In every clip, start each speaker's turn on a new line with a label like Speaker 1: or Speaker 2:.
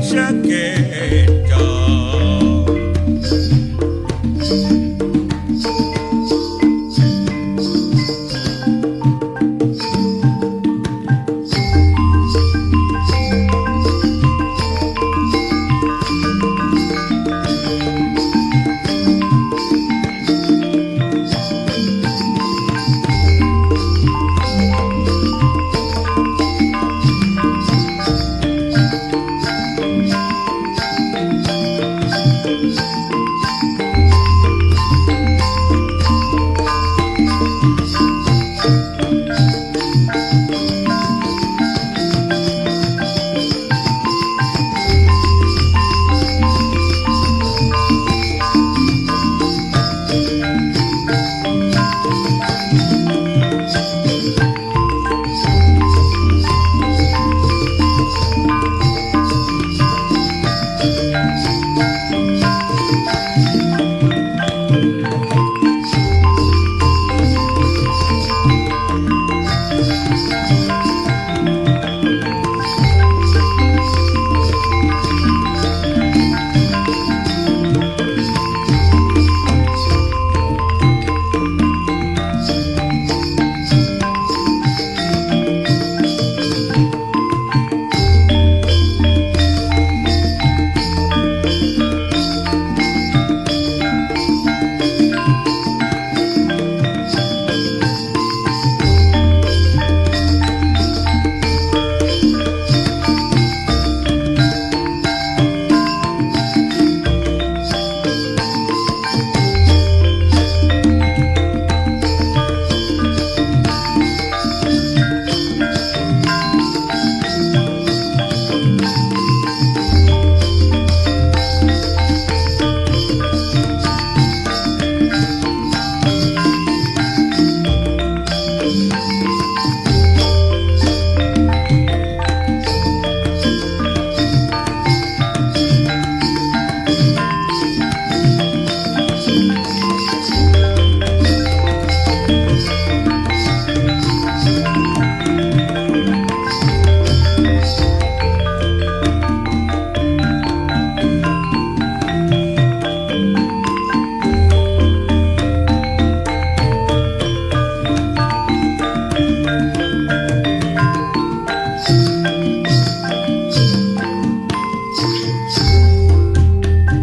Speaker 1: Sekeca.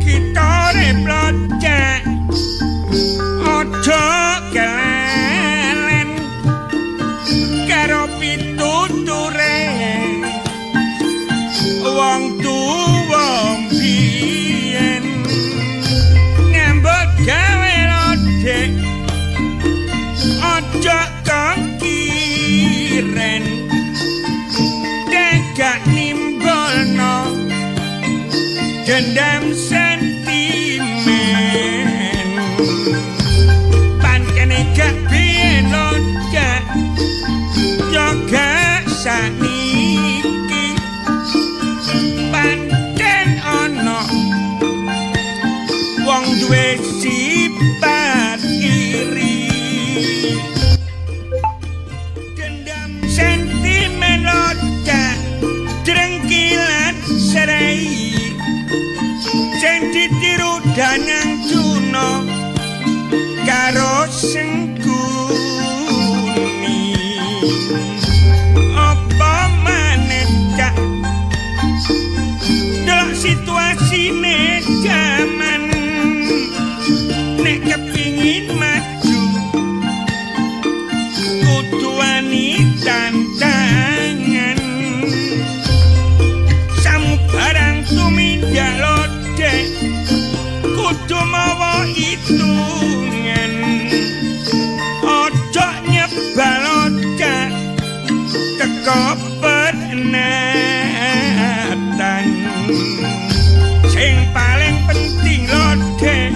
Speaker 1: Kita replocek aja kelalen karo pituture wong tuwa mbiyen nyambut gawe lodek aja kangkiren tegak nimbolno dendam sentimen pancene gak biyen lodek yo gak saniki pancen ana wong duwe sifat iri dendam sentimen lodek drengkilan serai sing ditiru Danang Juno karo Sengkuni. Apa maneh cak delok situasine jaman nek kepingin maju kudu wani tantangan samubarang tumindak lodek kudu mawa hitungan ojo nyebal lodek teko pernatan sing paling penting lodek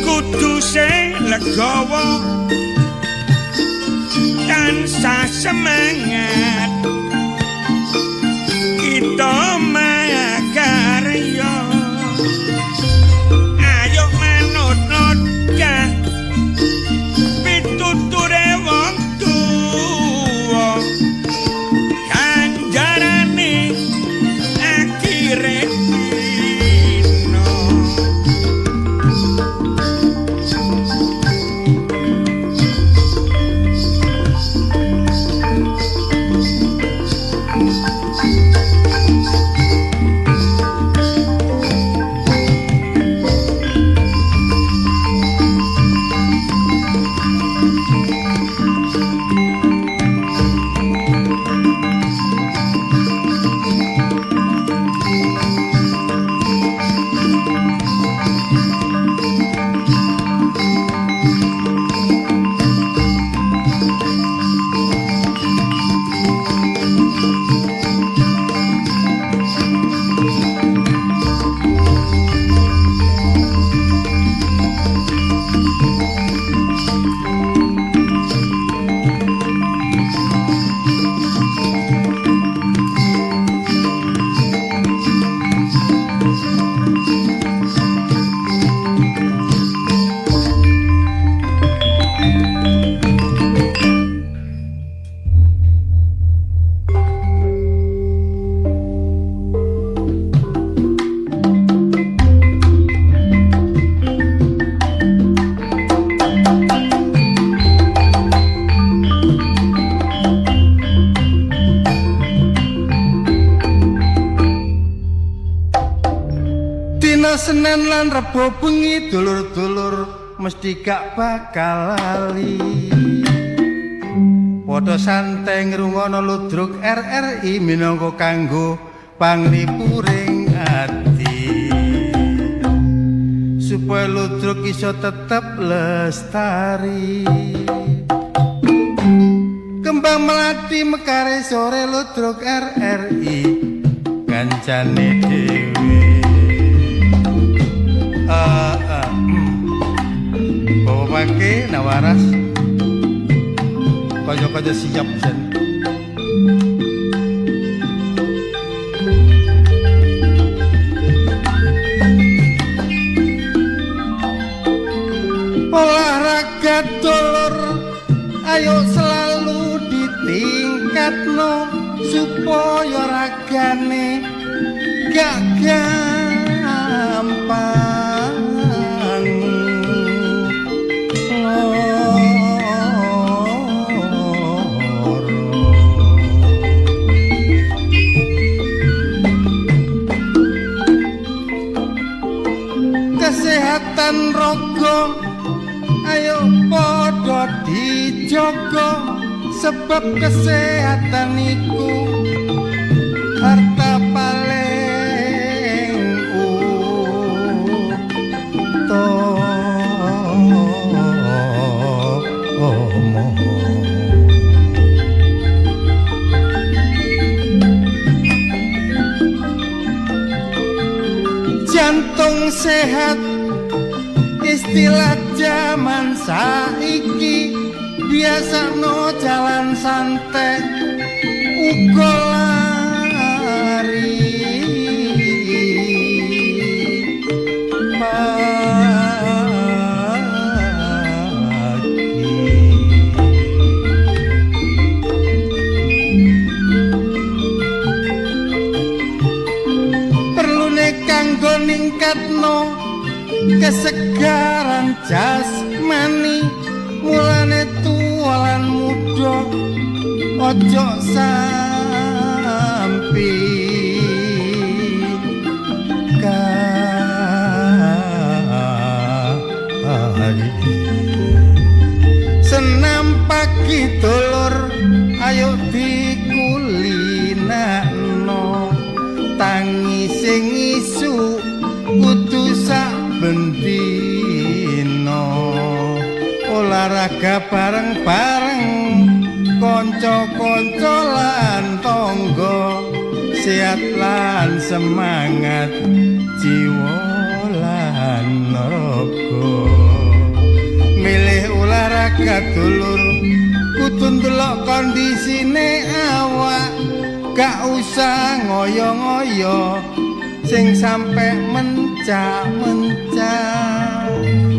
Speaker 1: kudu sing legawa tansah semangat kita makarya ayo manut lodek pituture wong tuwa ganjarane akhire dina.
Speaker 2: Dina Senin lan Rebo bengi dulur-dulur mesti gak bakal lali. Padha santai ngrungokno ludruk RRI minangka kanggo panglipuring ati. Supaya ludruk iso tetep lestari. Kembang melati mekare sore ludruk RRI kancane dhewe. Bawa pake nawaras kaya-kaya siap jen. Olahraga dulur ayo selalu ditingkatno supaya ragane gak gampang. Loro. dijogo sebab kesehatan iku harta paling utama. Jantung sehat istilah zaman saiki, biasano jalan santai uga lari pagi. Perlune kanggo ningkatno kesegaran jasmani, mulane tuwa lan muda ojo sampi kali. Senam pagi dulur ayo dikulinakno, tangi sing isuk kudu sak bendino, olahraga bareng-bareng kanca-kanca lan tangga, sehat lan semangat jiwa lan raga. Milih olahraga dulur kudu ndelok kondisine awak, gak usah ngoyo-ngoyo sing sampe mencak-mencak.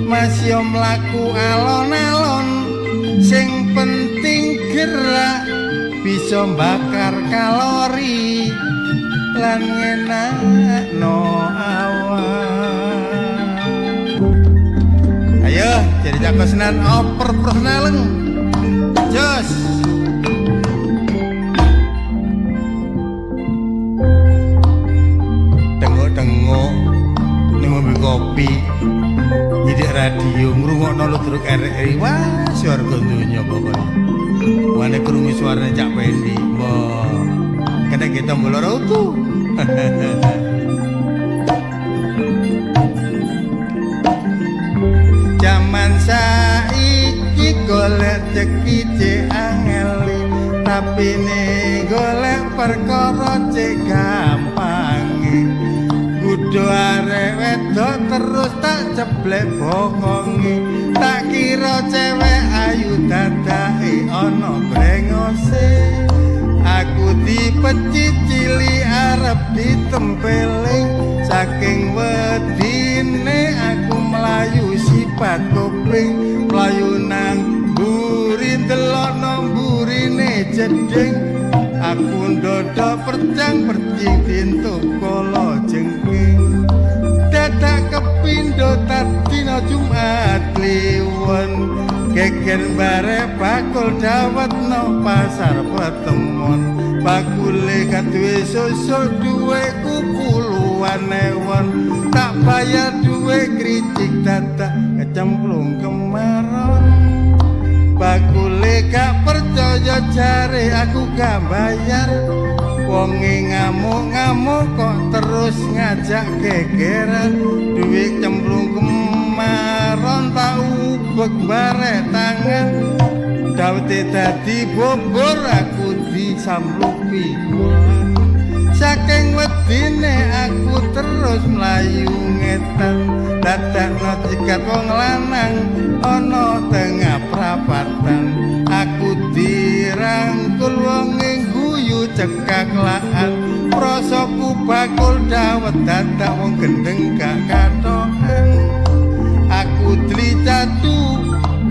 Speaker 2: Masih mlaku alon-alon sing penting gerak, bisa bakar kalori lan ngenakno awak. Ayo jadi jago senan oper personaleng. Jos. Tengok-tengok ning ngombe kopi, nyidik radio ngrungokno ludruk RRI. Wah, swarga donya pokoke. Wane krungu suarane Cak Pendi. Mbah, kena kita mbok loro utuh. Jaman saiki golek ceki cek angel, tapi ne golek perkara cek gampange. Kudu arek wedok terus tak ceblek bokonge, tak kira cewek ayu dadake ana brengose. Aku dipecicili arep ditempeling, saking wedine aku mlayu sipat kuping, mlayu nang mburi ndelokno mburine jeding. Aku ndodok percang-percing tintuk kala jengking, dadak kepindo dina Jumat Kliwon, geger bare bakul dawet no pasar petemon. Bakule kaduwe susul duweku puluhan ewon, tak bayar duwe kricik dadak kecemplung kemaron. Bakule gak percaya jare aku gak bayar, wonge ngamuk-ngamuk kok terus ngajak gegeran. Duwe cemplung kemaron tak ubek bare tangan, dawete dadi bobor aku disamlupi kulan. Saking wedine aku terus mlayu ngetan, dadakno cikat wong lanang ana tengah prapatan. Aku dirangkul wonge guyu cekaklaan, prosoku bakul dawet dadak wong gendeng gak kathokan. Aku dlicatu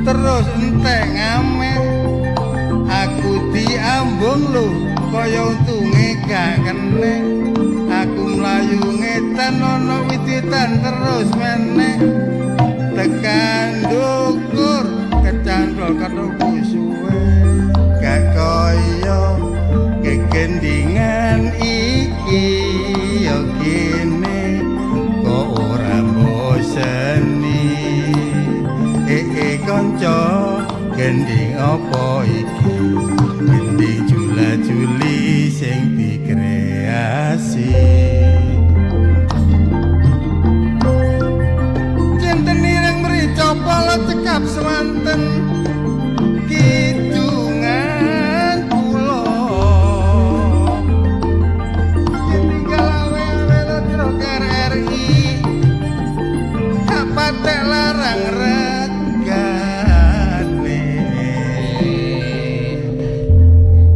Speaker 2: terus entek ngamen, aku diambung lho kaya untunge gak kene. Aku mlayu ngetan ana wit-witan terus meneh, tekan ndukur kecantol kathoku suwe. Gak kaya kegendingan iki ya kene kok ora mboseni. Kanca Gending apa iki? Gending jula-juli sing dikreasi. Cinten ireng mrica pala cekap swanten kidungan kula. Tinggal awe-awe ludruk RRI gak patek larang regane.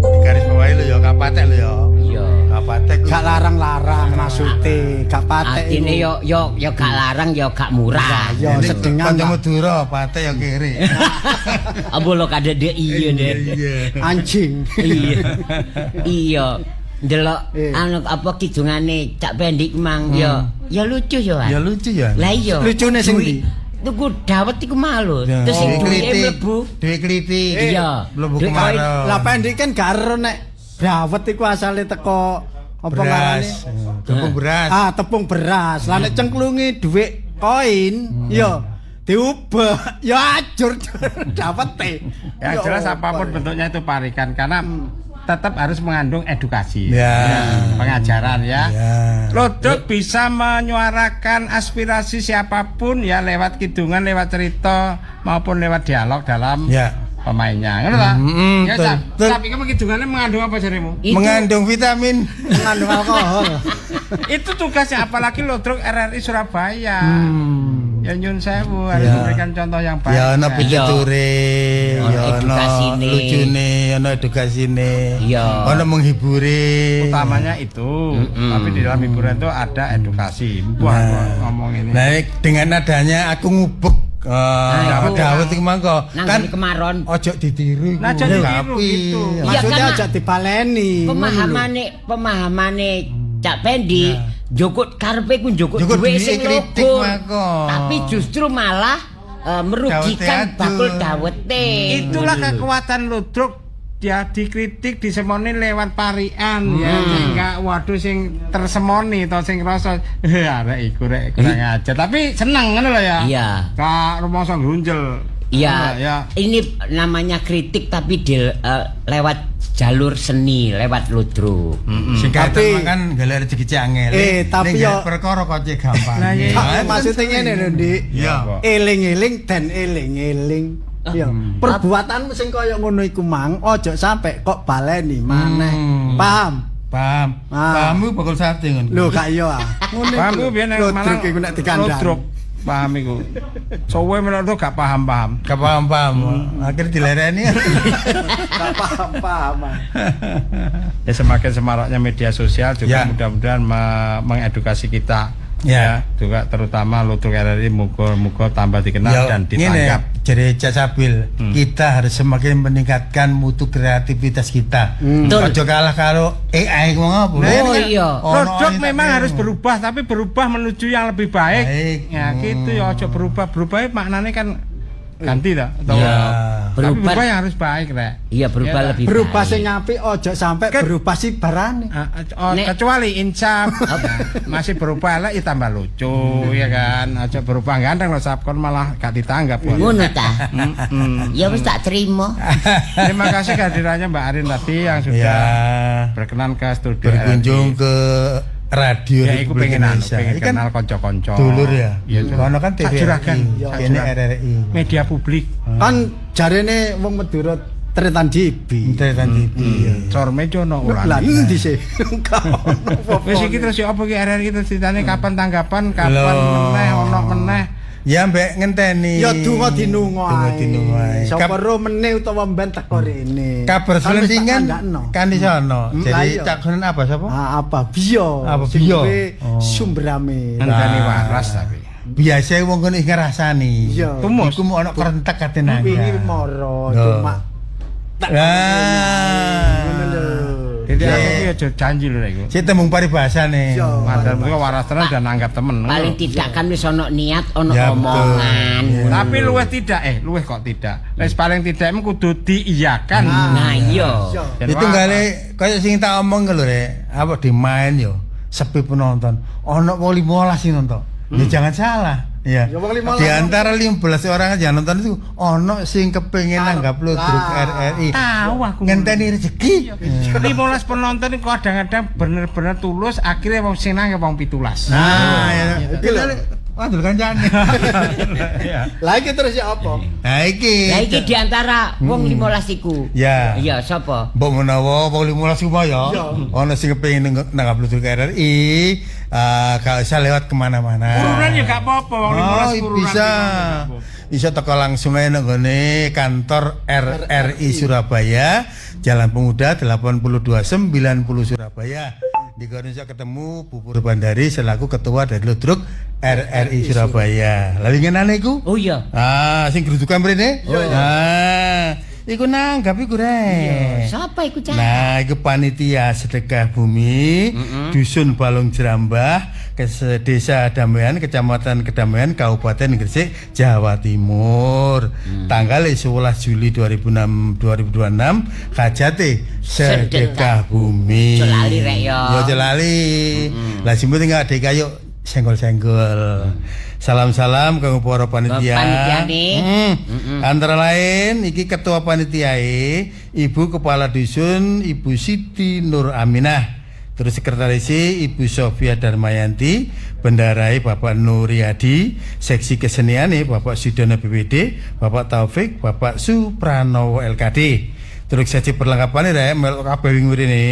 Speaker 2: Digaris bawahi lho ya, gak patek lho ya.
Speaker 3: Iya.
Speaker 2: Gak patek.
Speaker 4: Gak larang-larang maksude, gak patek.
Speaker 3: Artine yo yo yo gak larang yo gak murah.
Speaker 4: Yo sedengan.
Speaker 2: Kanca Madura patek ya kere.
Speaker 3: Apa lo kadek iya deh.
Speaker 2: Iya.
Speaker 4: Anjing.
Speaker 3: Iya. Iya. Ndelok anu apa kidungane Cak Pendik mang yo. Ya lucu yo.
Speaker 2: Ya lucu ya.
Speaker 3: Lah iya.
Speaker 4: Lucune sing ndi?
Speaker 3: Tuku dawet iku malu. Terus sing duwike mlebu.
Speaker 2: Duwe klithik.
Speaker 3: Iya.
Speaker 2: Mlebu
Speaker 3: Duit
Speaker 2: kemarau.
Speaker 4: Lah Pendik kan gak ero nek dawet iku asale teko apa ngarane?
Speaker 2: Beras. Tepung beras.
Speaker 4: Ah, tepung beras. Lah nek cengklunge dhuwit koin, ya diubah, ya ajur dawete.
Speaker 5: Ya jelas apapun bentuknya itu parikan karena tetap harus mengandung edukasi.
Speaker 2: Ya.
Speaker 5: Pengajaran ya.
Speaker 2: Ya.
Speaker 5: Ludruk bisa menyuarakan aspirasi siapapun ya lewat kidungan, lewat cerita maupun lewat dialog dalam
Speaker 2: Ya.
Speaker 5: pemainnya. Ngono ta? Ya,
Speaker 2: Betul,
Speaker 5: Cap.
Speaker 2: betul.
Speaker 5: Cap iki kidungane mengandung apa jaremu?
Speaker 3: Itu-
Speaker 2: Mengandung vitamin.
Speaker 4: Mengandung alkohol.
Speaker 5: Itu tugasnya apalagi Ludruk RRI Surabaya. Ya nyun sewu harus
Speaker 2: Ya.
Speaker 5: memberikan contoh yang baik.
Speaker 2: Ya ana
Speaker 3: Iya.
Speaker 2: pituture,
Speaker 3: Ono
Speaker 2: ya ana
Speaker 3: edukasine.
Speaker 2: lucune, ana edukasine.
Speaker 3: Iya.
Speaker 2: Ana menghibure.
Speaker 5: Utamanya itu, tapi di dalam hiburan itu ada edukasi. Wah, ngomong ini.
Speaker 2: Nah, dengan adanya aku ngubek
Speaker 3: Nah, iku.
Speaker 2: dawet iku mangko
Speaker 3: Nang
Speaker 2: kan
Speaker 3: ngene kemaron.
Speaker 2: ojo ditiru iku.
Speaker 5: Nah, ojo ditiru gitu.
Speaker 3: Iya,
Speaker 4: Maksudnya
Speaker 3: karena-
Speaker 4: aja dibaleni.
Speaker 3: Pemahamane Cak Pendi njukut karepe ku njukut
Speaker 2: Njukut
Speaker 3: dhuwit
Speaker 2: duwike
Speaker 3: sing
Speaker 2: kritik
Speaker 3: lugur.
Speaker 2: mangko.
Speaker 3: Tapi justru malah merugikan
Speaker 2: Dawete
Speaker 3: bakul
Speaker 2: atur.
Speaker 3: dawete.
Speaker 5: Itulah kekuatan ludruk dia dikritik disemoni lewat parian ya sehingga waduh sing tersemoni atau sing rasa arek iku rek kurang ajar tapi seneng ngono lho ya.
Speaker 3: Iya.
Speaker 5: Kak rumangsa grunjel.
Speaker 3: Iya,
Speaker 5: ya.
Speaker 3: ini namanya kritik tapi di, lewat jalur seni, lewat ludruk.
Speaker 2: Sing
Speaker 4: Tapi-
Speaker 2: katon kan golek rezeki cek angel.
Speaker 4: Tapi
Speaker 2: Ning
Speaker 4: yo-
Speaker 2: perkara kok cek gampang.
Speaker 5: Nah, iya.
Speaker 4: Tapi maksudnya ngene lho, Dik.
Speaker 2: Iya.
Speaker 4: Eling-eling dan eling-eling. Iya, perbuatanmu sing kaya ngono iku mang ojo sampe kok baleni maneh. Paham?
Speaker 2: Paham.
Speaker 4: Ah.
Speaker 2: Paham iku bakul sate ngono.
Speaker 4: Lho gak iya ah. Ngono
Speaker 5: Paham iku biyen nang
Speaker 4: Ludruk iku nek dikandani.
Speaker 5: Ludruk. Paham iku. Sowe menurut gak paham-paham.
Speaker 2: Gak paham-paham. Akhirnya dilereni.
Speaker 4: Gak paham-paham. ah.
Speaker 5: Ya semakin semaraknya media sosial juga
Speaker 2: Ya.
Speaker 5: mudah-mudahan mengedukasi kita.
Speaker 2: Ya.
Speaker 5: Juga terutama Ludruk RRI muga-muga tambah dikenal
Speaker 2: Ya,
Speaker 5: dan
Speaker 2: ngene,
Speaker 5: ditanggap.
Speaker 2: jadi Cak Sabil, kita harus semakin meningkatkan mutu kreativitas kita.
Speaker 3: Betul.
Speaker 2: Ojo kalah karo AI ngomong apa?
Speaker 3: Oh, iya.
Speaker 5: Produk memang harus berubah tapi berubah menuju yang lebih baik.
Speaker 2: Baik.
Speaker 5: Ya gitu ya ojo berubah. Berubah maknanya kan ganti ta atau
Speaker 2: Ya.
Speaker 5: Tapi
Speaker 3: Berubah.
Speaker 5: berubah yang harus baik rek.
Speaker 3: Iya, berubah
Speaker 5: Ya,
Speaker 3: lebih
Speaker 4: Berubah
Speaker 3: baik.
Speaker 4: sing apik ojo sampe berubah sibarane.
Speaker 5: Ah, oh,
Speaker 3: Nek-
Speaker 5: kecuali insaf ya, masih berubah lah ya tambah lucu ya kan aja berubah ganteng loh Sap kon malah gak ditanggap kon.
Speaker 3: Ngono ta? Ya wis tak terima.
Speaker 5: Terima kasih kehadirannya Mbak Arin tadi yang sudah
Speaker 2: Ya.
Speaker 5: berkenan ke studio
Speaker 2: Berkunjung
Speaker 5: RRI.
Speaker 2: ke Radio
Speaker 5: ya iku
Speaker 2: Republik
Speaker 5: pengen anu,
Speaker 2: Indonesia.
Speaker 5: pengen
Speaker 2: Ini kan
Speaker 5: kenal kanca-kanca.
Speaker 2: dulur ya.
Speaker 5: Iya,
Speaker 2: Kono kan
Speaker 5: Sak
Speaker 2: TVRI,
Speaker 5: juragan, sak
Speaker 2: kene
Speaker 5: juragan.
Speaker 2: RRI.
Speaker 5: Media publik.
Speaker 4: Kan jarene wong Madura Tretan Jibi.
Speaker 2: Tretan TV. iya.
Speaker 5: Corme jono
Speaker 4: Lah
Speaker 5: ulan.
Speaker 4: endi sih? Gak ono apa-apa.
Speaker 5: Wis iki terus ya apa iki RRI terus ceritane kapan tanggapan, kapan
Speaker 2: Loh.
Speaker 5: meneh ono meneh.
Speaker 2: Ya mbek ngenteni.
Speaker 4: Ya donga dinungo
Speaker 2: Donga
Speaker 4: ae.
Speaker 2: dinungo ae.
Speaker 4: Sapa ro meneh utawa mben teko rene.
Speaker 2: Kabar
Speaker 4: Kan wis tak
Speaker 2: selentingan
Speaker 4: kandakno.
Speaker 2: kan di sono.
Speaker 4: Lah
Speaker 2: Jadi
Speaker 4: iya.
Speaker 2: cak Sunan apa sapa?
Speaker 4: Ah, apa biyo?
Speaker 2: Apa
Speaker 4: Sing
Speaker 2: biyo?
Speaker 4: duwe
Speaker 2: Oh.
Speaker 4: Sumberame.
Speaker 5: Ngenteni waras tapi.
Speaker 2: Biasa wong kono ngrasani.
Speaker 4: Iya.
Speaker 5: Tumus.
Speaker 2: Iku mau ono kerentek kate nang.
Speaker 4: Wingi moro
Speaker 2: Loh.
Speaker 4: cuma tak
Speaker 2: Ah.
Speaker 4: ngono lho.
Speaker 5: Jadi
Speaker 2: Iya.
Speaker 5: aku ki aja janji lho nek iku.
Speaker 2: Sik tembung paribasane.
Speaker 4: Iya.
Speaker 5: Padahal kuwi waras tenan dan anggap temen. ngono.
Speaker 3: Paling tidak kan wis ono niat, ono
Speaker 2: Ya, betul.
Speaker 3: omongan.
Speaker 2: Iya.
Speaker 5: Tapi luweh tidak, luweh kok tidak. Wis paling tidak emang kudu diiyakan.
Speaker 3: Nah, iya.
Speaker 4: Iya.
Speaker 5: Dan
Speaker 2: Itu
Speaker 5: waras.
Speaker 2: gale koyo sing tak omong lho rek, apa dimain yo sepi penonton. Ono wong 15 sing nonton. Ya jangan salah. Iya.
Speaker 4: Ya, wong 15
Speaker 2: Di antara 15 orang yang nonton itu ono sing kepengin nanggap ludruk RRI.
Speaker 5: Tahu aku.
Speaker 2: Ngenteni rezeki.
Speaker 5: 15 penonton iku kadang-kadang bener-bener tulus, akhirnya wong sing nanggap wong 17.
Speaker 2: Nah, ya.
Speaker 4: Iki lho.
Speaker 2: Waduh kancane. Iya.
Speaker 4: Lah iki terus ya apa?
Speaker 2: Nah iki.
Speaker 3: Lah iki di antara wong 15 iku.
Speaker 2: Ya.
Speaker 3: Iya, sapa?
Speaker 2: Mbok menawa wong 15 ku mau ya.
Speaker 4: Iya.
Speaker 2: Ono sing kepengin nanggap ludruk RRI, gak usah lewat kemana-mana.
Speaker 5: Urunan ya gak apa-apa wong 15
Speaker 2: Oh,
Speaker 5: urunan.
Speaker 2: bisa. Bisa teko langsung aja nang nggone kantor RRI Surabaya, Jalan Pemuda 8290 Surabaya. Di kono iso ketemu Bu Purbandari selaku ketua dari Ludruk RRI Surabaya. Lah winginane iku?
Speaker 3: Oh iya.
Speaker 2: Ah, sing gerudukan mrene? Ah, iku nanggap iku rek.
Speaker 3: Sapa iku, Cak?
Speaker 2: Nah, iku panitia sedekah bumi Dusun Balong Jerambah, Desa Damaian, Kecamatan Kedamaian, Kabupaten Gresik, Jawa Timur. Tanggal 11 Juli 2026 hajate sedekah bumi.
Speaker 3: Aja lali, rek, ya.
Speaker 2: Ya aja lali. Lah sing penting adek ayo senggol-senggol. Salam-salam kanggo para panitia.
Speaker 3: Panitiane.
Speaker 2: Antara lain iki ketua panitiae Ibu Kepala Dusun Ibu Siti Nur Aminah. Terus sekretaris Ibu Sofia Darmayanti, bendarai Bapak Nuriadi, seksi keseniane Bapak Sudono BPD, Bapak Taufik, Bapak Supranowo LKD. Terus seksi perlengkapan rek melok kabeh wingi mrene,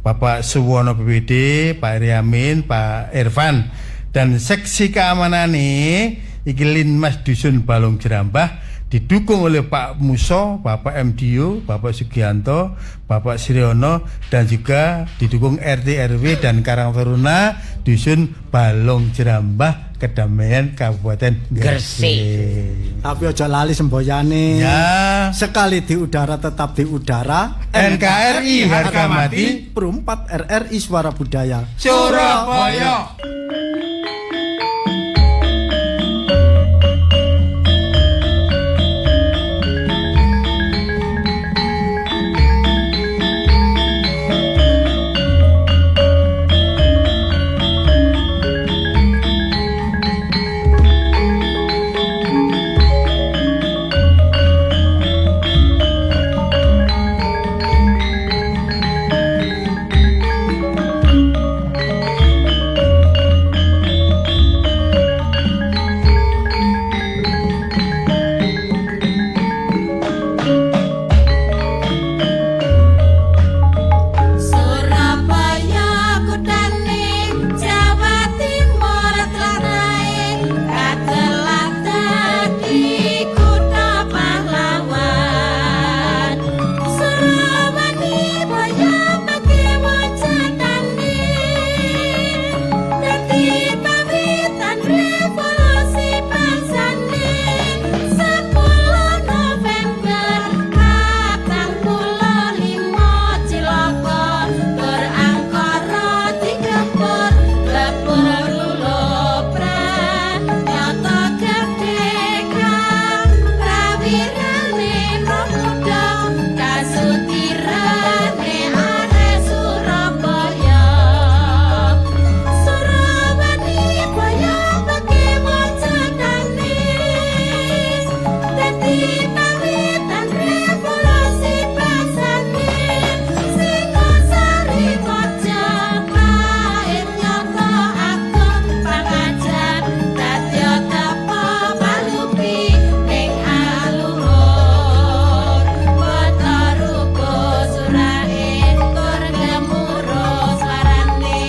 Speaker 2: Bapak Suwono BPD, Pak Eriamin, Pak Irfan. Dan seksi keamanan nih iki Linmas Dusun Balong Jerambah didukung oleh Pak Muso, Bapak M. Dio, Bapak Sugianto, Bapak Siriono dan juga didukung RT RW dan Karang Taruna Dusun Balong Jerambah Kedamaian Kabupaten
Speaker 3: Gresik.
Speaker 2: Gresik.
Speaker 4: Tapi aja lali semboyane.
Speaker 2: Ya.
Speaker 4: Sekali di udara tetap di udara.
Speaker 2: NKRI harga mati.
Speaker 4: Pro 4 RRI Suara Budaya.
Speaker 5: Surabaya.
Speaker 6: Surabaya kutane Jawa Timur tlatane katelah dadi kutha pahlawan. Surabaya boyo pake wujudane dadi pawitan revolusi bangsane. 10 November 45 Cilaka tur angkara digempur lepur lulupran nyata kedekan prawirane pemuda kasutirane arek Surabaya. Surabaya boyo pake wujudane dadi pawitan revolusi bangsane. Singosari Majapahit nyata agung pangajar dadya tapa palupi ning aluhur. Kota ruko surae tur gemuruh swarane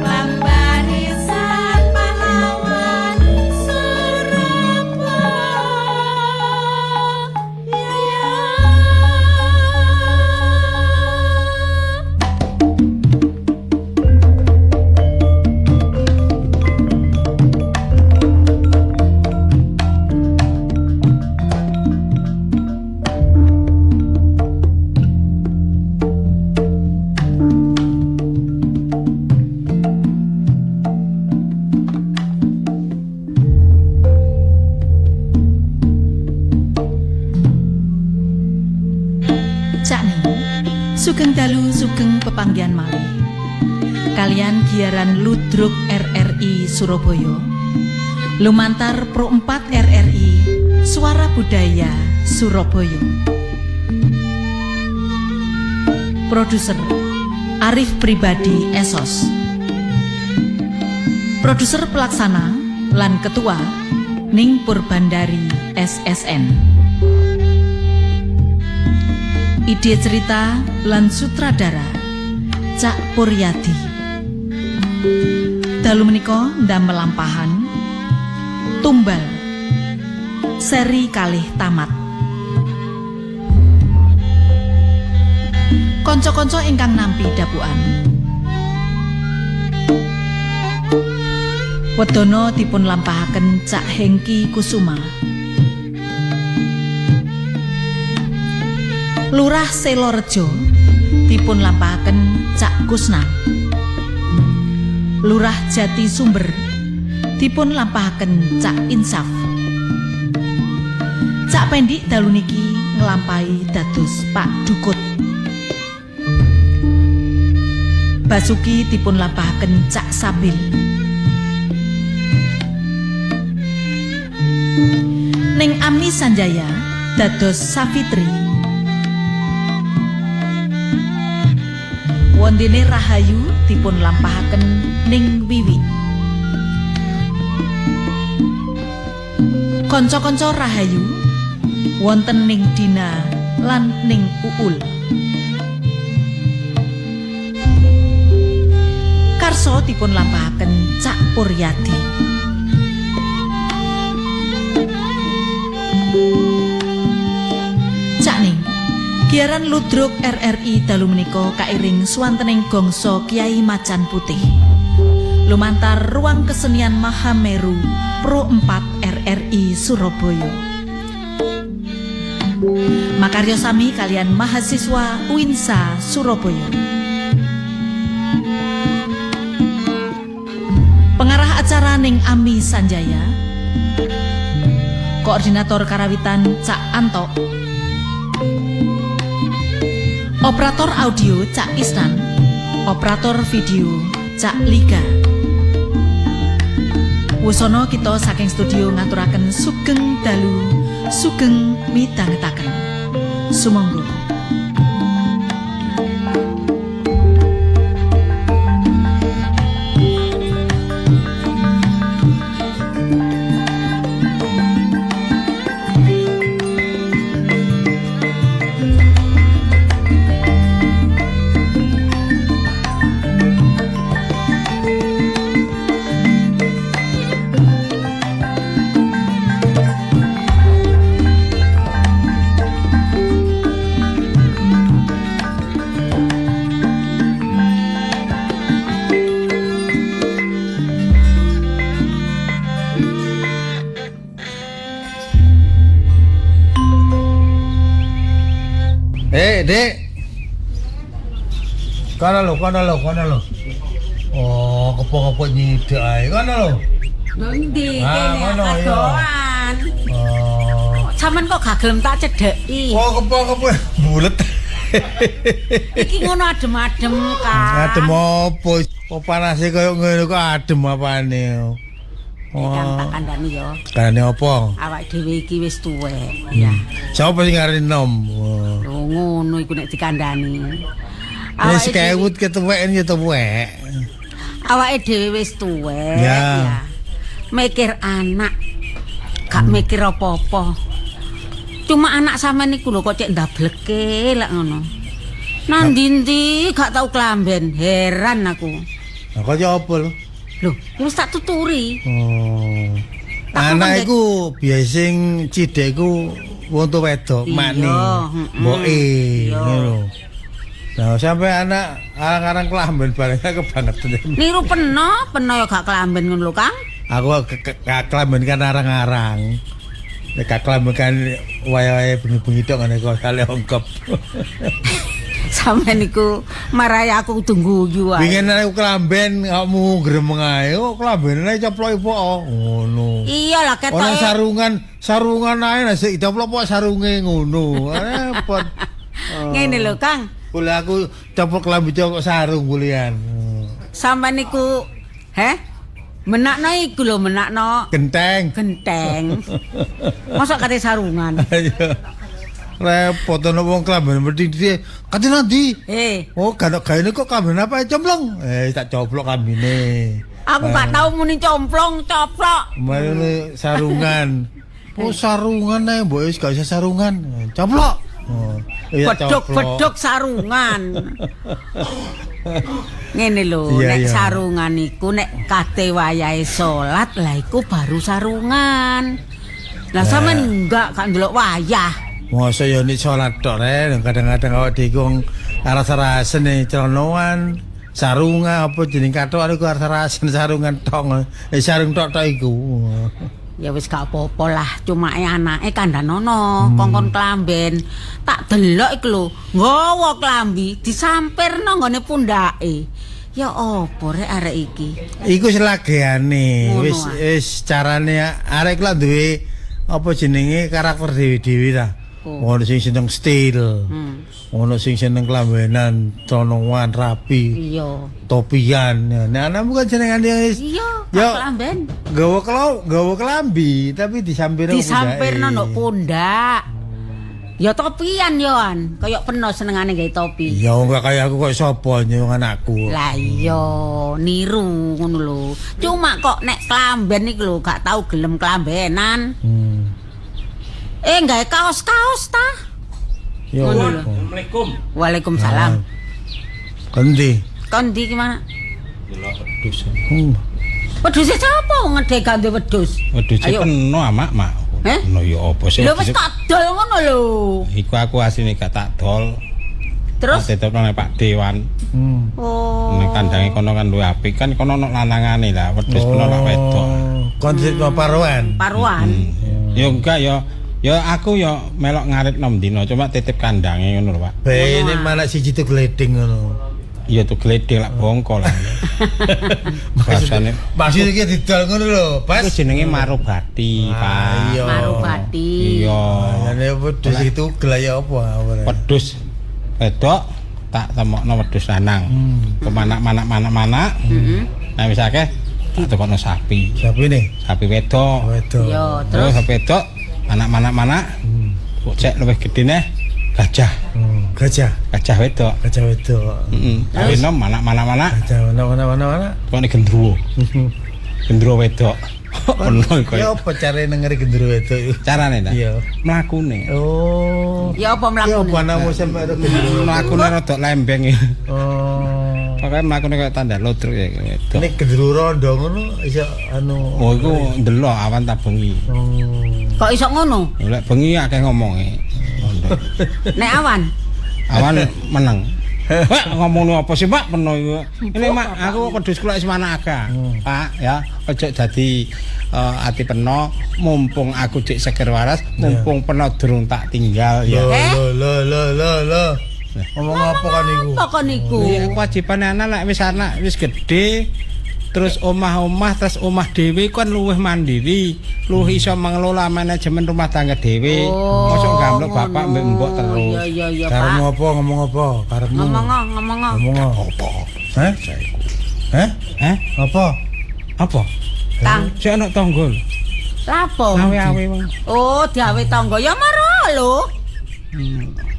Speaker 6: pambarisan pahlawan Surabaya.
Speaker 7: Cak Ning, sugeng dalu sugeng pepanggihan malih. Kalian giaran Ludruk RRI Surabaya. Lumantar Pro 4 RRI Suara Budaya Surabaya. Produser Arif Pribadi Esos. Produser pelaksana lan ketua Ning Purbandari SSN. Ide cerita lan sutradara Cak Puryadi. Dalu menika ndamel lampahan Tumbal seri kalih tamat. Kanca-kanca ingkang nampi dapukan. Wedana dipun lampahaken Cak Hengki Kusuma. Lurah Selorejo dipun lampahaken Cak Kusna. Lurah Jati Sumber dipun lampahaken Cak Insaf. Cak Pendik dalu niki nglampahi dados Pak Dukut. Basuki dipun lampahaken Cak Sabil. Ning Ami Sanjaya dados Safitri. Wondene Rahayu dipun lampahaken Ning Wiwi. Kanca-kanca Rahayu wonten Ning Dina lan Ning Uul. Karso dipun lampahaken Cak Puryadi. Cak Ning, giaran ludruk RRI dalu menika kairing swantening gongso Kiai Macan Putih. Lumantar Ruang Kesenian Mahameru Pro 4 RRI Surabaya. Makarya sami kalian mahasiswa UINSA Surabaya. Pengarah acara Ning Ami Sanjaya. Koordinator Karawitan Cak Anto. Operator audio Cak Isnan. Operator video Cak Liga. Wusono kita saking studio ngaturaken sugeng dalu, sugeng midhangetaken. Sumangga.
Speaker 2: Dek. Kono lho, kono lho, kono lho. Oh, kepo-kepo nyidek ae. Kono lho.
Speaker 8: Lho endi kene adoan.
Speaker 2: Oh.
Speaker 8: Sampeyan kok gak gelem tak cedheki.
Speaker 2: Oh, kepo-kepo bulet.
Speaker 8: Iki ngono adem-adem, Kang.
Speaker 2: Adem opo? Kok panase koyo ngene kok adem apane.
Speaker 8: Oh. Kang tak kandhani ya.
Speaker 2: Kandhane apa?
Speaker 8: Awake dhewe iki wis tuwek, ya.
Speaker 2: Sapa sing ngarani nom?
Speaker 8: Lho ngono iku nek dikandhani.
Speaker 2: Wis kewut ketuweken ya tuwek.
Speaker 8: Awake dhewe wis tuwek ya. Mikir anak. Gak mikir apa-apa. Cuma anak sampean niku lho kok cek ndableke lek ngono. Nang ndi-ndi gak tau klamben, heran aku.
Speaker 2: Lah kok ya apa lho?
Speaker 8: Lho, wis tak tuturi.
Speaker 2: Oh. Anak iku biasa sing cidhek iku wong tuwa wedok, makne. Mboke ngono lho. Nah, sampe anak arang-arang klamben bareng kebangetan.
Speaker 8: Niru peno, peno ya gak klamben ngono lho, Kang.
Speaker 2: Aku klamben kan arang-arang. Nek gak klamben kan waya-waya bengi-bengi tok ngene kok kale ongkep.
Speaker 8: Sampeyan niku marai aku kudu guyu ae.
Speaker 2: Wingi aku klamben awakmu gremeng ae, kok klambene coplok opo ngono.
Speaker 8: Iya lah ketoke.
Speaker 2: Ora sarungan, sarungan ae nek sik dicoplok kok sarunge ngono. Repot.
Speaker 8: Ngene lho, Kang.
Speaker 2: Boleh aku coplok klambi kok sarung kulian.
Speaker 8: Sampeyan niku, heh? Menakno iku lho, menakno
Speaker 2: Genteng.
Speaker 8: genteng. Mosok kate sarungan.
Speaker 2: Iya. Repot ana wong klamben mesti dhisik. Kate nanti?
Speaker 8: Eh,
Speaker 2: Oh, gak gaene kok klamben apa complong? Eh, tak coplok klambine.
Speaker 8: aku gak tau muni complong, coplok.
Speaker 2: Mari sarungan. Oh, sarungan ae mbok wis gak usah sarungan. Coplok. Oh, iya, coplok.
Speaker 8: Beduk-beduk sarungan. Ngene lho,
Speaker 2: Iya,
Speaker 8: nek
Speaker 2: iya.
Speaker 8: sarungan iku nek kate wayahe salat lah iku baru sarungan. Lah sampean enggak gak ndelok wayah.
Speaker 2: Masa ya nek salat tok rek, kadang-kadang awake dhewe wong aras-arasen e celanoan, sarungan apa jeneng kathokan iku aras-arasen sarungan tok. Eh sarung tok tok iku.
Speaker 8: Ya wis gak apa-apa lah, cuma anake kandhanono, kongkon klamben. Tak delok iku lho, nggawa klambi disampirno nggone pundake. Ya apa rek arek iki?
Speaker 2: Iku selageane,
Speaker 8: Ngono,
Speaker 2: wis
Speaker 8: ah.
Speaker 2: wis carane arek lak duwe apa jenenge karakter dhewe-dhewe ta.
Speaker 8: Oh.
Speaker 2: Ono sing seneng stil. Ono sing seneng klambenan, tonoan rapi,
Speaker 8: Iya.
Speaker 2: topian. Nah, anakmu kan senengane wis
Speaker 8: Iya,
Speaker 2: Ya.
Speaker 8: klamben.
Speaker 2: gawa kelambi tapi disampirno
Speaker 8: Disampirno
Speaker 2: pundake.
Speaker 8: nduk pundak. Ya topian yo an, kaya peno senengane gawe topi.
Speaker 2: Ya enggak kaya aku kok sapa nyung anakku.
Speaker 8: Lah iya, niru ngono lho. Cuma kok nek klamben iku lho gak tau gelem klambenan. Eh gawe kaos-kaos ta?
Speaker 2: Ya
Speaker 8: Ngono lho.
Speaker 2: apa?
Speaker 1: Assalamualaikum.
Speaker 8: Waalaikumsalam.
Speaker 2: Kendi?
Speaker 8: Kon ndi ki mana?
Speaker 5: Wedhus.
Speaker 8: Wedhuse sapa wong ngedhe gak duwe wedhus?
Speaker 5: Wedhuse
Speaker 8: Ayo.
Speaker 5: peno amak, Mak.
Speaker 8: Eh?
Speaker 5: Peno ya apa sih?
Speaker 8: Lho wis tak dol ngono lho.
Speaker 5: Iku aku asline gak tak dol.
Speaker 8: Terus
Speaker 5: Tetepno nang Pak Dewan.
Speaker 8: oh.
Speaker 5: Nek kandange kono kan luwih apik kan kono ono lanangane lah, wedhus peno lak wedok.
Speaker 2: Konsep paruan.
Speaker 8: Paruan.
Speaker 5: Ya enggak ya. Ya aku ya melok ngarit nom dino, cuma titip kandange ngono lho, Pak.
Speaker 2: Bene malah siji tuh gleding ngono.
Speaker 5: Iya tuh gledek lak bongko lah. Rasane
Speaker 2: Maksud iki didol ngono lho, Bas.
Speaker 5: Iku jenenge marubati, Pak.
Speaker 2: Iya.
Speaker 8: Marubati.
Speaker 5: Iya.
Speaker 2: Jane wedhus iki tugel ya apa?
Speaker 5: Wedhus wedok tak temokno wedhus lanang. Kemanak-manak-manak-manak. Nah wis akeh tak tukokno sapi.
Speaker 2: Sapi nih.
Speaker 5: Sapi wedok.
Speaker 2: Wedok.
Speaker 8: Yo,
Speaker 5: Terus
Speaker 8: terus
Speaker 5: sapi wedok anak-manak-manak. Kok cek luwih gedhe neh gajah.
Speaker 2: Gajah,
Speaker 5: Gajah wedok.
Speaker 2: gajah wedok.
Speaker 5: Heeh. Kawin nom manak-manak-manak.
Speaker 2: Gajah mana mana mana mana.
Speaker 5: Pokoknya gendruwo. Gendruwo wedok. Ono iku.
Speaker 2: Ya apa carane nengeri gendruwo wedok iku?
Speaker 5: Carane ta?
Speaker 2: Iya.
Speaker 5: Mlakune.
Speaker 2: Oh.
Speaker 8: ya apa
Speaker 2: Ya
Speaker 8: mlakune?
Speaker 2: apa anakmu sampe ero gendruwo?
Speaker 5: Mlakune rada lembeng.
Speaker 2: Oh.
Speaker 5: Pokoke mlakune kaya tanda ludruk ya wedok.
Speaker 2: Nek gendruwo rondo ngono iso anu.
Speaker 5: Oh iku ndelok awan ta bengi.
Speaker 2: Oh.
Speaker 8: Kok iso ngono?
Speaker 5: Lek bengi akeh ngomonge. Rondo.
Speaker 8: Nek awan.
Speaker 5: Awan meneng. Pak ngomongno apa sih Pak peno iku. Ini Mak aku wedhus kula wis manak akeh. Pak ya ojo dadi ati peno mumpung aku cek seger waras, mumpung peno durung tak tinggal ya.
Speaker 2: Lo
Speaker 8: Eh?
Speaker 2: lo lo lo lo lo. Ngomong apa kan iku?
Speaker 8: Apa kon iku?
Speaker 5: Iya, kewajiban anak lek wis anak wis gedhe terus omah-omah terus omah dhewe kan luwih mandiri, luwih iso mengelola manajemen rumah tangga dhewe.
Speaker 8: Oh,
Speaker 5: Mosok gamblok bapak
Speaker 8: ngono.
Speaker 5: mbek mbok terus.
Speaker 8: Iya iya iya, Pak.
Speaker 2: Karepmu apa ngomong apa? Karepmu.
Speaker 8: Ngomong ngomong.
Speaker 2: Ngomong
Speaker 5: Apa?
Speaker 2: Hah? Hah?
Speaker 5: Hah?
Speaker 2: Apa?
Speaker 5: Apa?
Speaker 8: Tang,
Speaker 5: Sik ana tangga lho.
Speaker 8: lapo?
Speaker 5: Awe-awe wong.
Speaker 8: Oh, diawe tangga ya maro lho.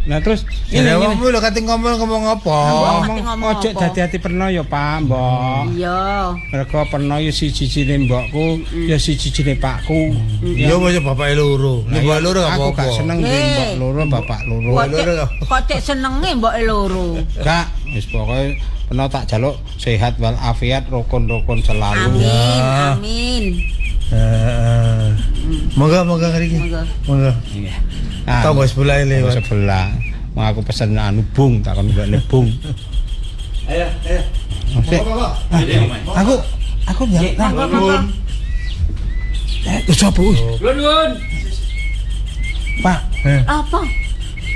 Speaker 5: Nah terus
Speaker 2: Ini
Speaker 5: ngene
Speaker 2: wong lho kate ngomong-ngomong apa?
Speaker 5: ngomong
Speaker 8: ngomong
Speaker 5: ojo
Speaker 8: apa?
Speaker 5: dadi ati peno ya Pak, Mbok.
Speaker 8: Iya.
Speaker 5: Mergo peno ya siji-sijine mbokku, ya siji-sijine pakku.
Speaker 2: Ya wis bapake loro. Nek
Speaker 5: Lah,
Speaker 2: mbok loro gak
Speaker 5: aku
Speaker 2: apa-apa.
Speaker 5: gak seneng duwe
Speaker 8: Eh.
Speaker 5: mbok loro, bapak loro.
Speaker 8: Kok cek
Speaker 2: loro.
Speaker 8: kok cek senenge mboke loro.
Speaker 5: Gak, wis pokoke peno tak jaluk sehat wal afiat, rukun-rukun selalu.
Speaker 8: Amin, amin.
Speaker 2: Heeh. Monggo monggo ngriki.
Speaker 8: Monggo.
Speaker 2: Monggo.
Speaker 5: Iya. Nah,
Speaker 2: Tonggo sebelah
Speaker 5: tonggo
Speaker 2: lewat.
Speaker 5: sebelah. Mau aku pesen anu bung, tak kon golekne bung.
Speaker 2: Ayo, ayo.
Speaker 5: Sik. Aku aku njaluk
Speaker 8: Monggo, monggo.
Speaker 5: Eh, sapa wis?
Speaker 1: Nuwun.
Speaker 5: Pak,
Speaker 8: Apa?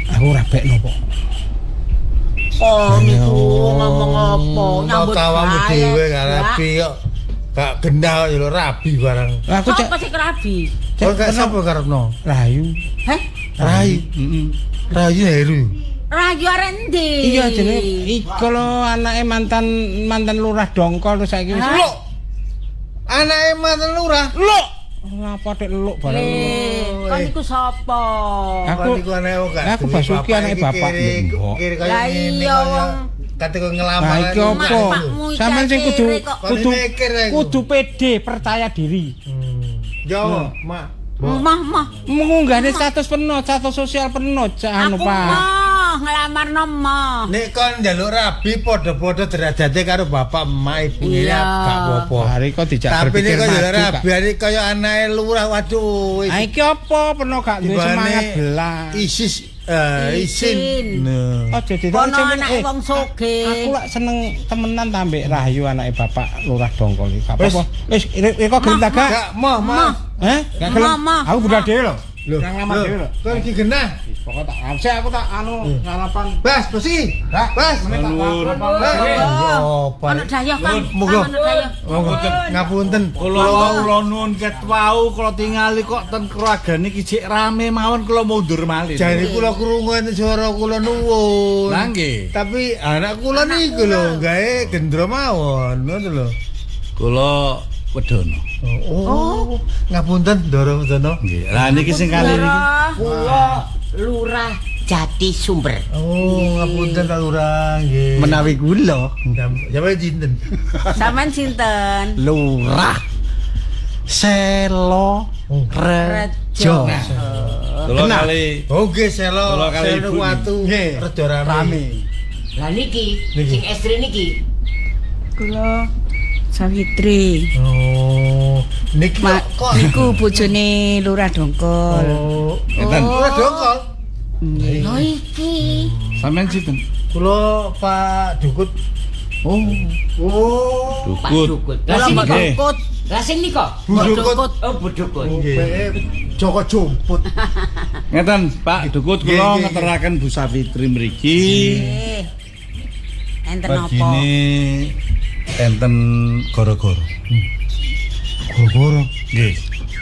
Speaker 5: aku ora bekno kok.
Speaker 8: Oh, niku ngomong apa? Nyambut
Speaker 2: Tawamu
Speaker 8: gawe.
Speaker 2: dhewe gak rabi kok. Gak genah kok ya lho rabi barang.
Speaker 5: Lah aku cek
Speaker 8: Sapa sing rabi?
Speaker 2: Kok gak sapa karepno?
Speaker 5: Rayu.
Speaker 8: Heh?
Speaker 2: Rayu.
Speaker 5: Heeh.
Speaker 2: Rayu Heru.
Speaker 8: Rayu arek endi?
Speaker 5: Iya jenenge iku lho anake mantan mantan lurah Dongkol terus saiki wis
Speaker 8: Hah?
Speaker 2: Lho. Anake mantan lurah.
Speaker 5: Luk. Ngapa tek luk bareng.
Speaker 8: Kon iku sapa?
Speaker 5: Aku
Speaker 2: niku anake wong gak.
Speaker 5: Aku Basuki anake bapak.
Speaker 2: Kiri kaya
Speaker 8: Lah
Speaker 2: ngene.
Speaker 8: iya wong
Speaker 2: Kate kok ngelamar.
Speaker 5: Lah iki apa? Sampeyan sing kudu pede, percaya diri.
Speaker 2: Yo, Mak.
Speaker 8: Mah, mah.
Speaker 5: Ngunggahne status penuh, status sosial penuh, cak anu
Speaker 8: Aku
Speaker 5: Pak.
Speaker 8: mah nglamarno mah.
Speaker 2: Nek kon njaluk rabi padha-padha derajate karo bapak emak ibu ngene
Speaker 8: Iya.
Speaker 2: gak apa-apa.
Speaker 5: Hari kok dijak
Speaker 2: Tapi nek
Speaker 5: berpikir
Speaker 2: kon njaluk
Speaker 5: maju,
Speaker 2: rabi
Speaker 5: Kak.
Speaker 2: hari kaya anake lurah waduh.
Speaker 5: Ah iki apa penuh gak duwe semangat belas.
Speaker 2: ISIS isin. Nah.
Speaker 5: Aja dadi
Speaker 8: Kono anake wong sugih.
Speaker 5: Aku lak seneng temenan ta ambek Rahayu anake bapak Lurah Dongkol iki. Gak apa-apa. Wis reko gelem ta gak?
Speaker 2: Gak moh, moh.
Speaker 5: Heh? Gak gelem.
Speaker 8: Moh, moh.
Speaker 5: Aku budal dhewe lho.
Speaker 2: Lho,
Speaker 5: Nang lamar dhewe lho.
Speaker 2: Kon iki genah.
Speaker 5: Wis pokok tak sik aku tak anu sarapan.
Speaker 2: Bas, Basi. Bas.
Speaker 8: Oh,
Speaker 2: Apa?
Speaker 8: Ono dayah Kang.
Speaker 2: Monggo.
Speaker 8: Ono dayah.
Speaker 2: Monggo. Ngapunten.
Speaker 9: Kula kula nuwun ket wau kula tingali kok ten keluargane iki jek rame mawon kula mundur malih.
Speaker 2: Jane kula krungu enten swara kula nuwun.
Speaker 9: Lah nggih.
Speaker 2: Tapi anak kula niku lho gawe gendro mawon, ngono lho.
Speaker 9: Kula wedono.
Speaker 2: Oh, ngapunten Ndara Wedono.
Speaker 9: Nggih. Lah niki sing kali niki.
Speaker 3: Kula Lurah Jati Sumber.
Speaker 2: Oh, ngapunten Pak Lurah nggih.
Speaker 4: Menawi kula
Speaker 2: Sampeyan sinten?
Speaker 8: Sampeyan sinten?
Speaker 4: Lurah Selo Rejo.
Speaker 9: Kula kali
Speaker 2: Oh nggih Selo.
Speaker 9: Kula kali
Speaker 2: Selo
Speaker 9: ibu
Speaker 2: Watu.
Speaker 4: Nggih.
Speaker 2: Rejo rame.
Speaker 4: Rame.
Speaker 3: Lah niki
Speaker 2: Niki.
Speaker 3: sing estri niki.
Speaker 10: Kula Sawitri.
Speaker 2: Oh, niki
Speaker 10: Ma,
Speaker 2: kok
Speaker 10: niku bojone Lurah Dongkol.
Speaker 2: Oh,
Speaker 9: Enten.
Speaker 2: Lurah Dongkol.
Speaker 10: Nggih.
Speaker 3: Lho iki.
Speaker 9: Sampeyan sinten?
Speaker 2: Kula Pak Dukut.
Speaker 9: Oh,
Speaker 2: Oh,
Speaker 3: Pak
Speaker 9: Dukut.
Speaker 3: Dukut. Lah
Speaker 8: Kula
Speaker 3: sing
Speaker 8: Mbok
Speaker 3: nika.
Speaker 9: Nggih.
Speaker 8: Dukut.
Speaker 3: Lah sing nika.
Speaker 2: Bu Dukut.
Speaker 3: Oh, Bu Dukut.
Speaker 2: Nggih.
Speaker 4: Joko Jumput.
Speaker 9: Ngeten, Pak Dukut
Speaker 2: Nggih,
Speaker 9: kula
Speaker 2: nggih,
Speaker 9: ngeteraken Bu Safitri mriki.
Speaker 8: Nggih. Enten apa?
Speaker 9: Begini enten goro-goro.
Speaker 2: Goro-goro.
Speaker 9: Nggih.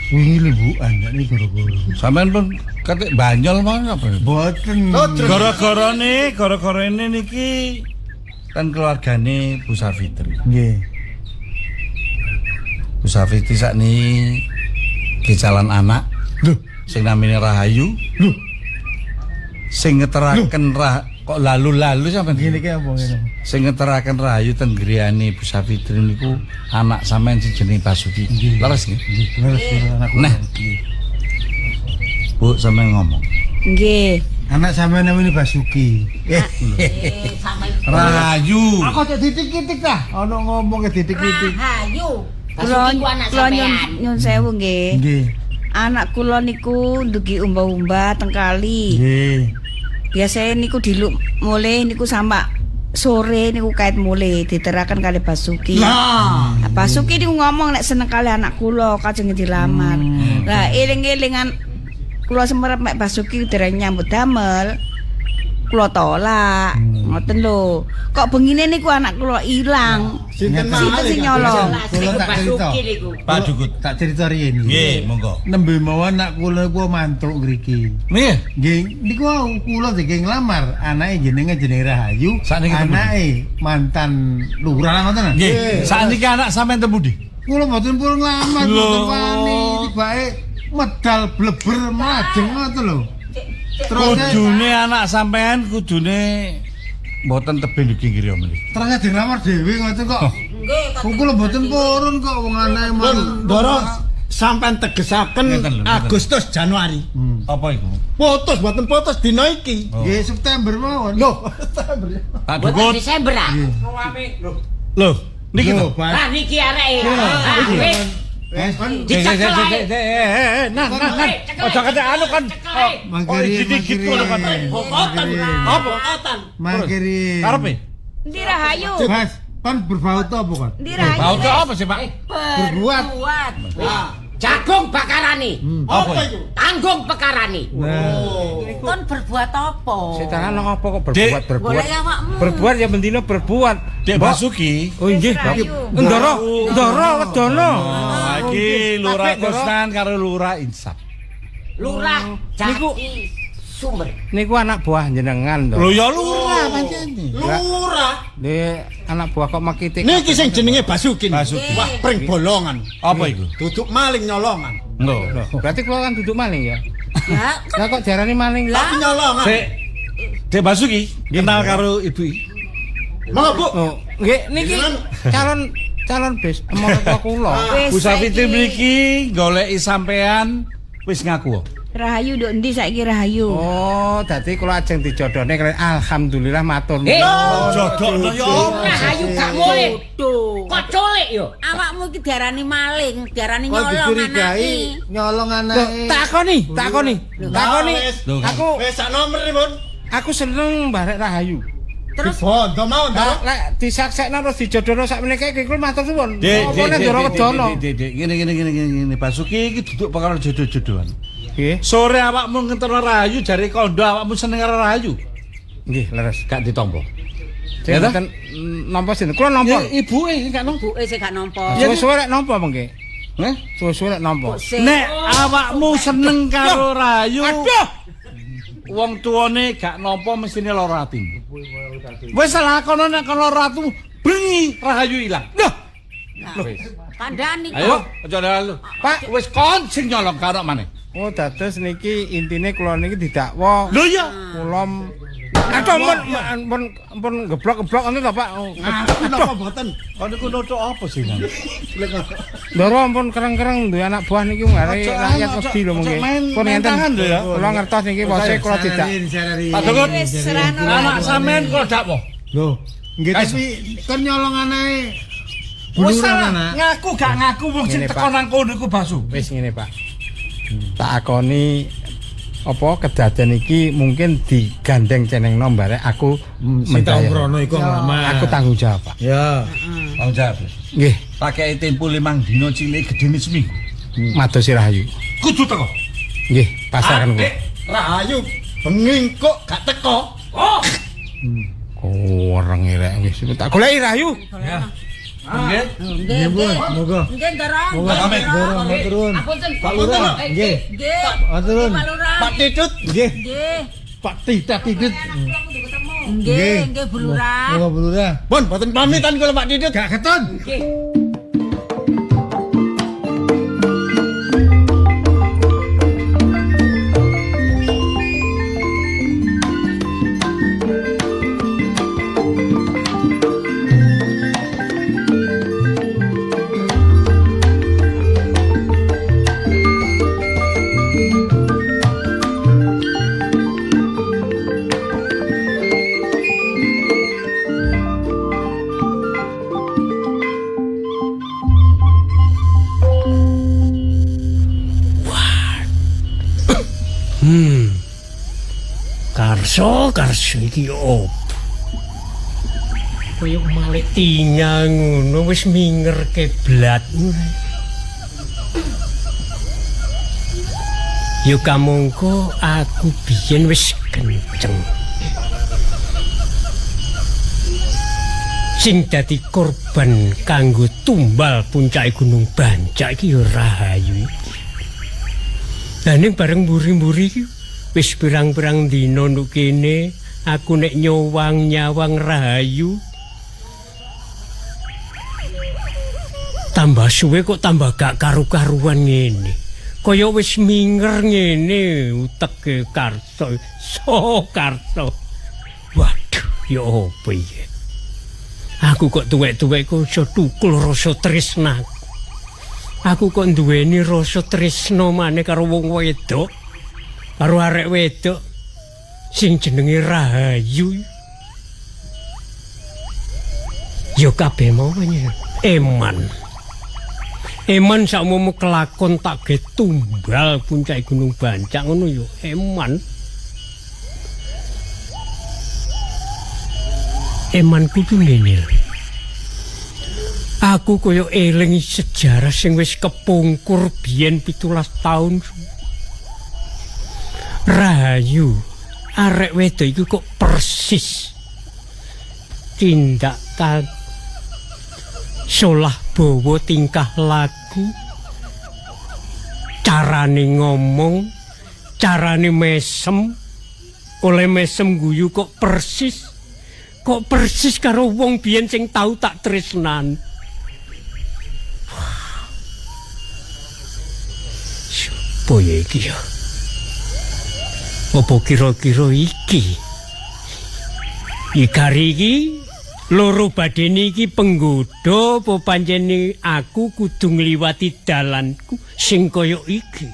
Speaker 2: Wingi limbukan nek niki goro-goro.
Speaker 9: Sampeyan pun ketik banyol mawon apa?
Speaker 2: Mboten.
Speaker 9: Gara-garane, gara-garane niki ten keluargane Bu Safitri.
Speaker 2: Nggih.
Speaker 9: Bu Safitri sakniki kejalan anak.
Speaker 2: Lho,
Speaker 9: sing namine Rahayu.
Speaker 2: Lho.
Speaker 9: Sing ngeteraken kok lalu-lalu sampean
Speaker 2: ngene iki apa ngene?
Speaker 9: Sing ngeteraken Rahayu ten griyane Bu Safitri niku anak sampean sing jenenge Basuki. Leres nggih?
Speaker 2: Nggih, leres leres anak kula.
Speaker 9: Nah. Bu sampean ngomong.
Speaker 10: Nggih.
Speaker 2: Anak sampean namanya Basuki.
Speaker 9: Rahayu.
Speaker 2: Aku cek ditik-titik ta. Ono ngomong ke ditik-titik.
Speaker 8: Rahayu.
Speaker 10: Kula
Speaker 3: Basuki ku anak
Speaker 10: kula
Speaker 3: sampean.
Speaker 10: nyun sewu nggih.
Speaker 2: Nggih.
Speaker 10: Anak kula niku ndugi umbah-umbah teng kali.
Speaker 2: Nggih.
Speaker 10: Biasanya niku diluk mulih niku sampak sore niku kait mulih diteraken kali Basuki.
Speaker 4: Lah.
Speaker 10: Nah, Basuki niku ngomong nek seneng kali anak kula kajeng dilamar. Lah eling-elingan kula semerep mek Basuki dereng nyambut damel. Kula tolak. Ngoten lho. Kok bengine niku anak kula ilang.
Speaker 4: Sinten
Speaker 10: Sinten sing nyolong?
Speaker 3: Lah
Speaker 2: Kula
Speaker 3: sing
Speaker 2: tak cerita.
Speaker 3: Basuki niku.
Speaker 9: Pak Dukut.
Speaker 2: Tak cerita riyen.
Speaker 9: Nggih, monggo.
Speaker 2: Nembe mawon anak kula niku mantuk ngriki.
Speaker 9: Nggih.
Speaker 2: Nggih, niku wau kula dikeng nglamar, anake jenenge jenenge Rahayu,
Speaker 9: Sakniki temu.
Speaker 2: anake mantan lurah lah ngoten.
Speaker 9: Nggih. Sakniki anak sampean temu ndi?
Speaker 2: Kula mboten purun nglamar,
Speaker 9: Lho.
Speaker 2: mboten wani, tibake medal bleber mlajeng ngoten lho. Terus
Speaker 9: Kudune anak sampean kudune mboten tebih ndugi griya mriki.
Speaker 2: terus dilamar dhewe ngoten kok.
Speaker 8: Nggih,
Speaker 2: Kok kula mboten purun kok wong anake
Speaker 4: Lho, Ndoro sampean tegesaken
Speaker 9: Ngeten lho, ngeten.
Speaker 4: Agustus Januari.
Speaker 9: Apa iku?
Speaker 4: Putus mboten putus dina iki.
Speaker 2: Nggih September mawon.
Speaker 4: Loh, September.
Speaker 9: Pak
Speaker 3: Mboten
Speaker 9: Dukut.
Speaker 3: Desember ah.
Speaker 9: Lho, niki
Speaker 2: Lho,
Speaker 9: to.
Speaker 2: Pak.
Speaker 3: Lah niki areke. Ah, wis
Speaker 2: Eh, kon
Speaker 3: dicekel ae.
Speaker 5: Nah, nah, nah. Aja kate anu kan.
Speaker 2: Mangkiri,
Speaker 9: digigit
Speaker 2: mangkiri.
Speaker 9: ngono kan.
Speaker 4: Apa?
Speaker 2: Mangkiri.
Speaker 9: Karepe?
Speaker 10: Endi Rahayu?
Speaker 2: Mas, kon berbaut apa kon?
Speaker 10: Endi Rahayu?
Speaker 9: Baut apa sih, Pak?
Speaker 2: Berbuat.
Speaker 8: Berbuat.
Speaker 3: Jagung bakarane.
Speaker 9: Apa iku?
Speaker 3: Tanggung perkarane.
Speaker 8: Kon berbuat apa?
Speaker 5: Setan apa kok berbuat berbuat.
Speaker 8: Golek awakmu.
Speaker 5: Berbuat ya bendino berbuat.
Speaker 9: Dek Basuki.
Speaker 5: Oh nggih,
Speaker 10: Rahayu.
Speaker 5: Ndoro, Ndoro wedono.
Speaker 9: Oh, iki Lurah
Speaker 5: Apik, Ndoro.
Speaker 9: Kusnan karo Lurah Insaf.
Speaker 3: Lurah
Speaker 5: Niku
Speaker 3: Jati Sumber.
Speaker 5: Niku anak buah jenengan to.
Speaker 9: Lho ya lurah pancene.
Speaker 4: Lurah.
Speaker 5: Nggih, anak buah kok mekitik.
Speaker 4: Niki sing jenenge Basuki.
Speaker 9: Basuki.
Speaker 4: Wah, pring bolongan.
Speaker 9: Apa iku?
Speaker 4: Duduk maling nyolongan.
Speaker 9: Lho.
Speaker 5: Berarti kula kan duduk maling ya?
Speaker 8: Ya,
Speaker 5: Lah kok diarani maling?
Speaker 4: Tapi nyolongan.
Speaker 9: Sik. Dek Basuki kenal karo ibu iki.
Speaker 4: Monggo, Bu.
Speaker 5: Oh, nggih niki calon calon bis mertua kula.
Speaker 10: Wis
Speaker 9: Bu Safitri
Speaker 10: saiki.
Speaker 9: mriki goleki sampean wis ngaku.
Speaker 10: Rahayu nduk endi saiki Rahayu?
Speaker 5: Oh, dadi kula ajeng dijodohne kalian alhamdulillah matur
Speaker 3: Eh.
Speaker 5: nuwun.
Speaker 9: Jodokno ya apa?
Speaker 3: Rahayu gak mulih.
Speaker 8: Duh.
Speaker 3: Kok culik yo?
Speaker 8: Awakmu iki diarani maling, diarani
Speaker 4: Kok
Speaker 8: nyolong
Speaker 4: dicurigai
Speaker 8: anake.
Speaker 4: nyolong
Speaker 5: Loh,
Speaker 4: anake.
Speaker 5: takoni, takoni. Takoni. Aku
Speaker 4: Wis sak nomor nih, Mun.
Speaker 5: aku seneng barek Rahayu.
Speaker 8: Terus
Speaker 4: Dibondo mawon,
Speaker 5: Lah
Speaker 4: Ndoro.
Speaker 5: lek disaksekno terus dijodohno sakmenike iki kula matur suwun.
Speaker 9: Dek,
Speaker 5: Apa nek ndoro wedono?
Speaker 9: Dek, dek, ngene ngene ngene ngene ngene Basuki iki duduk perkara jodoh-jodohan.
Speaker 5: Nggih.
Speaker 9: Sore awakmu ngenterno Rahayu jare kandha awakmu seneng karo Rahayu.
Speaker 5: Nggih, leres.
Speaker 9: Gak ditampa.
Speaker 5: Sing
Speaker 9: Ya toh?
Speaker 5: mboten nampa sinten? Kula nampa.
Speaker 9: Ya ibuke sing gak nampa.
Speaker 8: buke sing gak nampa.
Speaker 5: Suwe-suwe lek nampa mengke.
Speaker 9: Heh?
Speaker 5: Suwe-suwe lek nampa.
Speaker 8: Sing-
Speaker 9: Nek awakmu seneng karo Rahayu,
Speaker 5: Aduh.
Speaker 9: wong tuane gak nampa mestine lara atimu. Wis lakono nek kono lara atimu, bengi Rahayu ilang.
Speaker 5: Loh,
Speaker 8: Kandhani kok.
Speaker 9: Ayo, aja lalu. Pak, wis kon sing nyolong karo maneh.
Speaker 5: Oh, dados niki intine kula niki didakwa.
Speaker 9: Lho iya.
Speaker 5: Kula Aduh, pun pun pun geblok-geblok ngono to, Pak. Oh,
Speaker 4: Ngaku napa mboten?
Speaker 9: Kon niku nuthuk apa sih, Nang?
Speaker 5: Ndoro ampun kereng-kereng duwe anak buah niki ngare
Speaker 9: Ojo,
Speaker 5: rakyat
Speaker 9: ojo,
Speaker 5: wedi lho
Speaker 9: ojo
Speaker 5: mengke.
Speaker 9: main-
Speaker 5: Pun
Speaker 9: main
Speaker 5: ngenten.
Speaker 9: tangan lho ya.
Speaker 5: Kula ngertos niki bose kula tidak.
Speaker 9: Pak Dukun,
Speaker 10: Wis serano.
Speaker 9: anak sampean kula dakwa.
Speaker 2: Lho, nggih
Speaker 9: Guys.
Speaker 2: tapi kon nyolong anake.
Speaker 9: Wis
Speaker 2: Buluran
Speaker 9: salah,
Speaker 2: anak.
Speaker 9: ngaku gak ngaku wong sing
Speaker 5: Ngene,
Speaker 9: teko
Speaker 5: Pak.
Speaker 9: nang kono iku Basu.
Speaker 5: Wis ngene, Pak. Tak akoni apa kedaden iki mungkin digandeng cenengno barek aku
Speaker 2: Sing tau
Speaker 5: mendaya.
Speaker 2: ngrono iku nglamar.
Speaker 5: Aku tanggung jawab, Pak.
Speaker 2: Ya.
Speaker 9: Tanggung jawab.
Speaker 5: Nggih,
Speaker 9: Tak kei tempo 5 dina cilik gedene seminggu.
Speaker 5: madosi Rahayu.
Speaker 9: Kudu teko.
Speaker 5: Nggih, pasrahan kula.
Speaker 9: Adik,
Speaker 4: Rahayu bengi kok gak teko.
Speaker 9: Oh.
Speaker 5: Kurang rek wis tak goleki Rahayu.
Speaker 9: Ya. Nggih.
Speaker 8: Nggih, nggih.
Speaker 2: Monggo.
Speaker 8: Nggih, Ndoro.
Speaker 2: Monggo.
Speaker 9: Amin.
Speaker 2: Ndoro, matur nuwun.
Speaker 8: Apunten.
Speaker 2: Pak Lurah. Nggih.
Speaker 8: Nggih.
Speaker 2: Matur nuwun.
Speaker 8: Pak Lurah.
Speaker 4: Pak Titut.
Speaker 2: Nggih.
Speaker 8: Nggih.
Speaker 2: Pak Titat Titut.
Speaker 8: Nggih, nggih Bu Lurah.
Speaker 2: Monggo Bu Lurah.
Speaker 4: Pun mboten pamitan kula Pak Titut.
Speaker 2: Gak keton.
Speaker 8: Nggih.
Speaker 11: Karso, karso iki opo? Kaya malik tinya ngono wis minger keblat. Ya kamangka aku biyen wis kenceng. Sing dadi korban kanggo tumbal puncake Gunung Bancak iki ya Rahayu iki. Lah ning bareng mburi-mburi iki wis pirang-pirang dina nduk kene aku nek nyowang-nyawang Rahayu tambah suwe kok tambah gak karu-karuan ngene. Kaya wis minger ngene uteke Karso. So Karso. Waduh, ya apa iki? Aku kok tuwek-tuwek kok iso tukul rasa tresnaku. Aku kok duweni rasa tresna maneh karo wong wedok. Karo arek wedok sing jenenge Rahayu. Ya kabeh mawon ya. Eman. Eman sakmomo kelakon tak ge tumbal puncake Gunung Bancak ngono ya eman. Emanku ki ngene lho. Aku kaya eling sejarah sing wis kepungkur biyen 17 taun. Rahayu, arek wedok iku kok persis tindak tan solah bawa tingkah laku, carane ngomong, carane mesem, Oleh mesem guyu kok persis. Kok persis karo wong biyen sing tau tak tresnan. Sopo ya iki ya? Apa kira-kira iki? Ikari iki loro badene iki penggodha apa pancene aku kudu ngliwati dalanku sing kaya iki?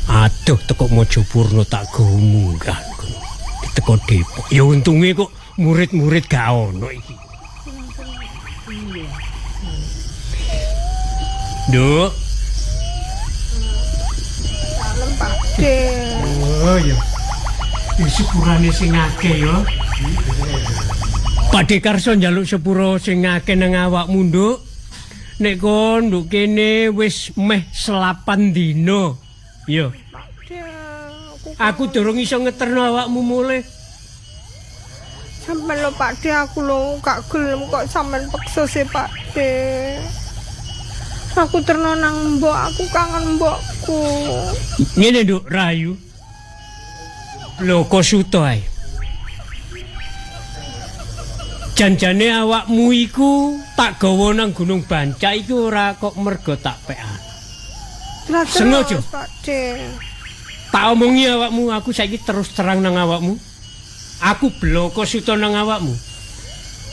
Speaker 11: Aduh, teko Mojopurna tak gawa munggah kono. Teko Depok. Ya untunge kok murid-murid gak ono iki. Nduk.
Speaker 12: Dalem Pak De.
Speaker 11: Oh ya. Ya sepurane sing akeh ya. Pak De Karso njaluk sepuro sing akeh nang awakmu, Nduk. Nek kon nduk kene wis meh 8 dina. Iya. Aku durung iso ngeterno awakmu mulih.
Speaker 12: Sampeyan lho Pak De, aku lho gak gelem kok sampeyan peksa sih Pak De. Aku terno nang mbok, aku kangen mbokku.
Speaker 11: Ngene Nduk Rahayu. Lho kok suto ae. Janjane awakmu iku tak gawa nang Gunung Bancak iku ora kok mergo tak pekan. Sengaja.
Speaker 12: Pak De.
Speaker 11: Tak omongi awakmu, aku saiki terus terang nang awakmu. Aku bloko suta nang awakmu.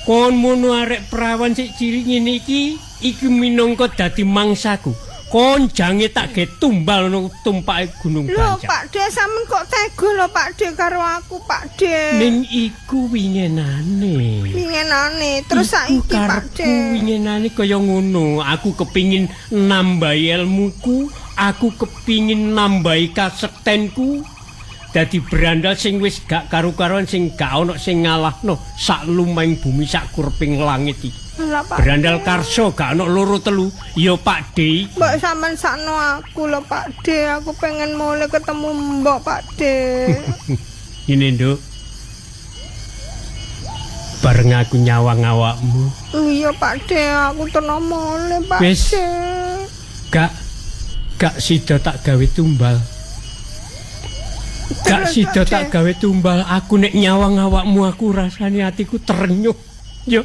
Speaker 11: Kon mono arek prawan sik cilik ngene iki, iki minangka dadi mangsaku. Kon jange tak ge tumbal nang tumpake Gunung
Speaker 12: Lho
Speaker 11: Bancak.
Speaker 12: Pak De, sampean kok tega lho Pak De karo aku Pak De.
Speaker 11: Ning iku wingenane.
Speaker 12: Wingenane, terus saiki Pak De.
Speaker 11: Karepku wingenane kaya ngono. Aku kepingin nambahi ilmuku, aku kepingin nambahi kasektenku. Dadi berandal sing wis gak karu-karuan, sing gak ono sing ngalahno sak lumahing bumi sak kurping langit iki.
Speaker 12: Lah Pak
Speaker 11: Berandal Karso gak ono loro telu, ya Pak De.
Speaker 12: Mbok sampean sakno aku lho Pak De, aku pengen mulai ketemu mbok Pak De.
Speaker 11: Ngene, Nduk. Bareng aku nyawang awakmu.
Speaker 12: Iya Pak De, aku terno mulai Pak
Speaker 11: Wis.
Speaker 12: De.
Speaker 11: Gak sida tak gawe tumbal. Gak
Speaker 12: Terus,
Speaker 11: sida
Speaker 12: Pak De.
Speaker 11: tak gawe tumbal. Aku nek nyawang awakmu aku rasane atiku terenyuh. Yo.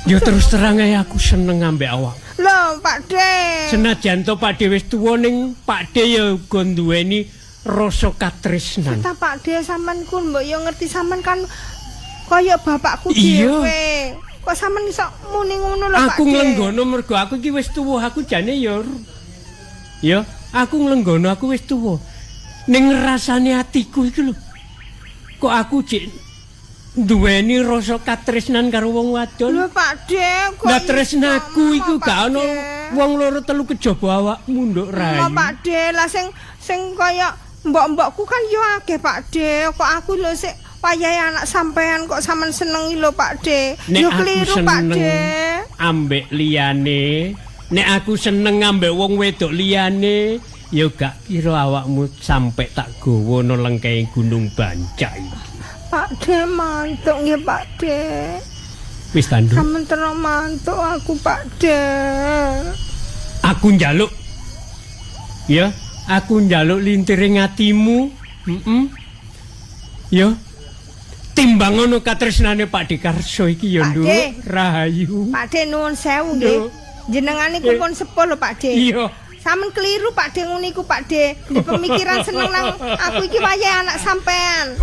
Speaker 11: Yo terus terang ae aku seneng ambek awak.
Speaker 12: Lho Pak De.
Speaker 11: Senajan to Pak De wis tuwa ning Pak De ya uga duweni rasa katresnan.
Speaker 12: Ta Pak De sampean ku mbok yo ngerti sampean kan kaya bapakku
Speaker 11: Iya.
Speaker 12: dhewe. Kok sampean iso muni ngono lho Pak
Speaker 11: Aku
Speaker 12: De.
Speaker 11: nglenggono mergo aku iki wis tuwa, aku jane ya ya, aku nglenggono aku wis tuwa. Ning rasane atiku iki lho. Kok aku jek duweni rasa katresnan karo wong wadon.
Speaker 12: Lho Pak De, kok
Speaker 11: Lah tresnaku
Speaker 12: iso,
Speaker 11: iku
Speaker 12: Pak
Speaker 11: gak ono
Speaker 12: De?
Speaker 11: wong loro telu kejaba awakmu nduk
Speaker 12: Lho
Speaker 11: Rayu.
Speaker 12: Pak De, lah sing sing kaya mbok-mbokku kan yo akeh Pak De. Kok aku lho sik wayahe anak sampean kok sampean senengi lho Pak De.
Speaker 11: Nek
Speaker 12: Yo
Speaker 11: aku
Speaker 12: keliru Pak
Speaker 11: seneng
Speaker 12: De.
Speaker 11: ambek liyane, nek aku seneng ambek wong wedok liyane, ya gak kira awakmu sampe tak gawa nang lengkehe Gunung Bancak iki.
Speaker 12: Pak De mantuk nggih Pak De.
Speaker 11: Wis ta, Nduk?
Speaker 12: Sampeyan terus mantuk aku Pak De.
Speaker 11: Aku njaluk. Ya, aku njaluk lintiring atimu. Heeh. Ya. Timbang ngono katresnane Pak De Karso iki ya,
Speaker 12: Pak
Speaker 11: Nduk.
Speaker 12: De.
Speaker 11: Rahayu.
Speaker 12: Pak De nuwun sewu nggih. Jenengan niku pun sepuh lho Pak De.
Speaker 11: Iya.
Speaker 12: Sampeyan keliru Pak De ngono iku Pak De. Di pemikiran seneng nang aku iki wayahe anak sampean.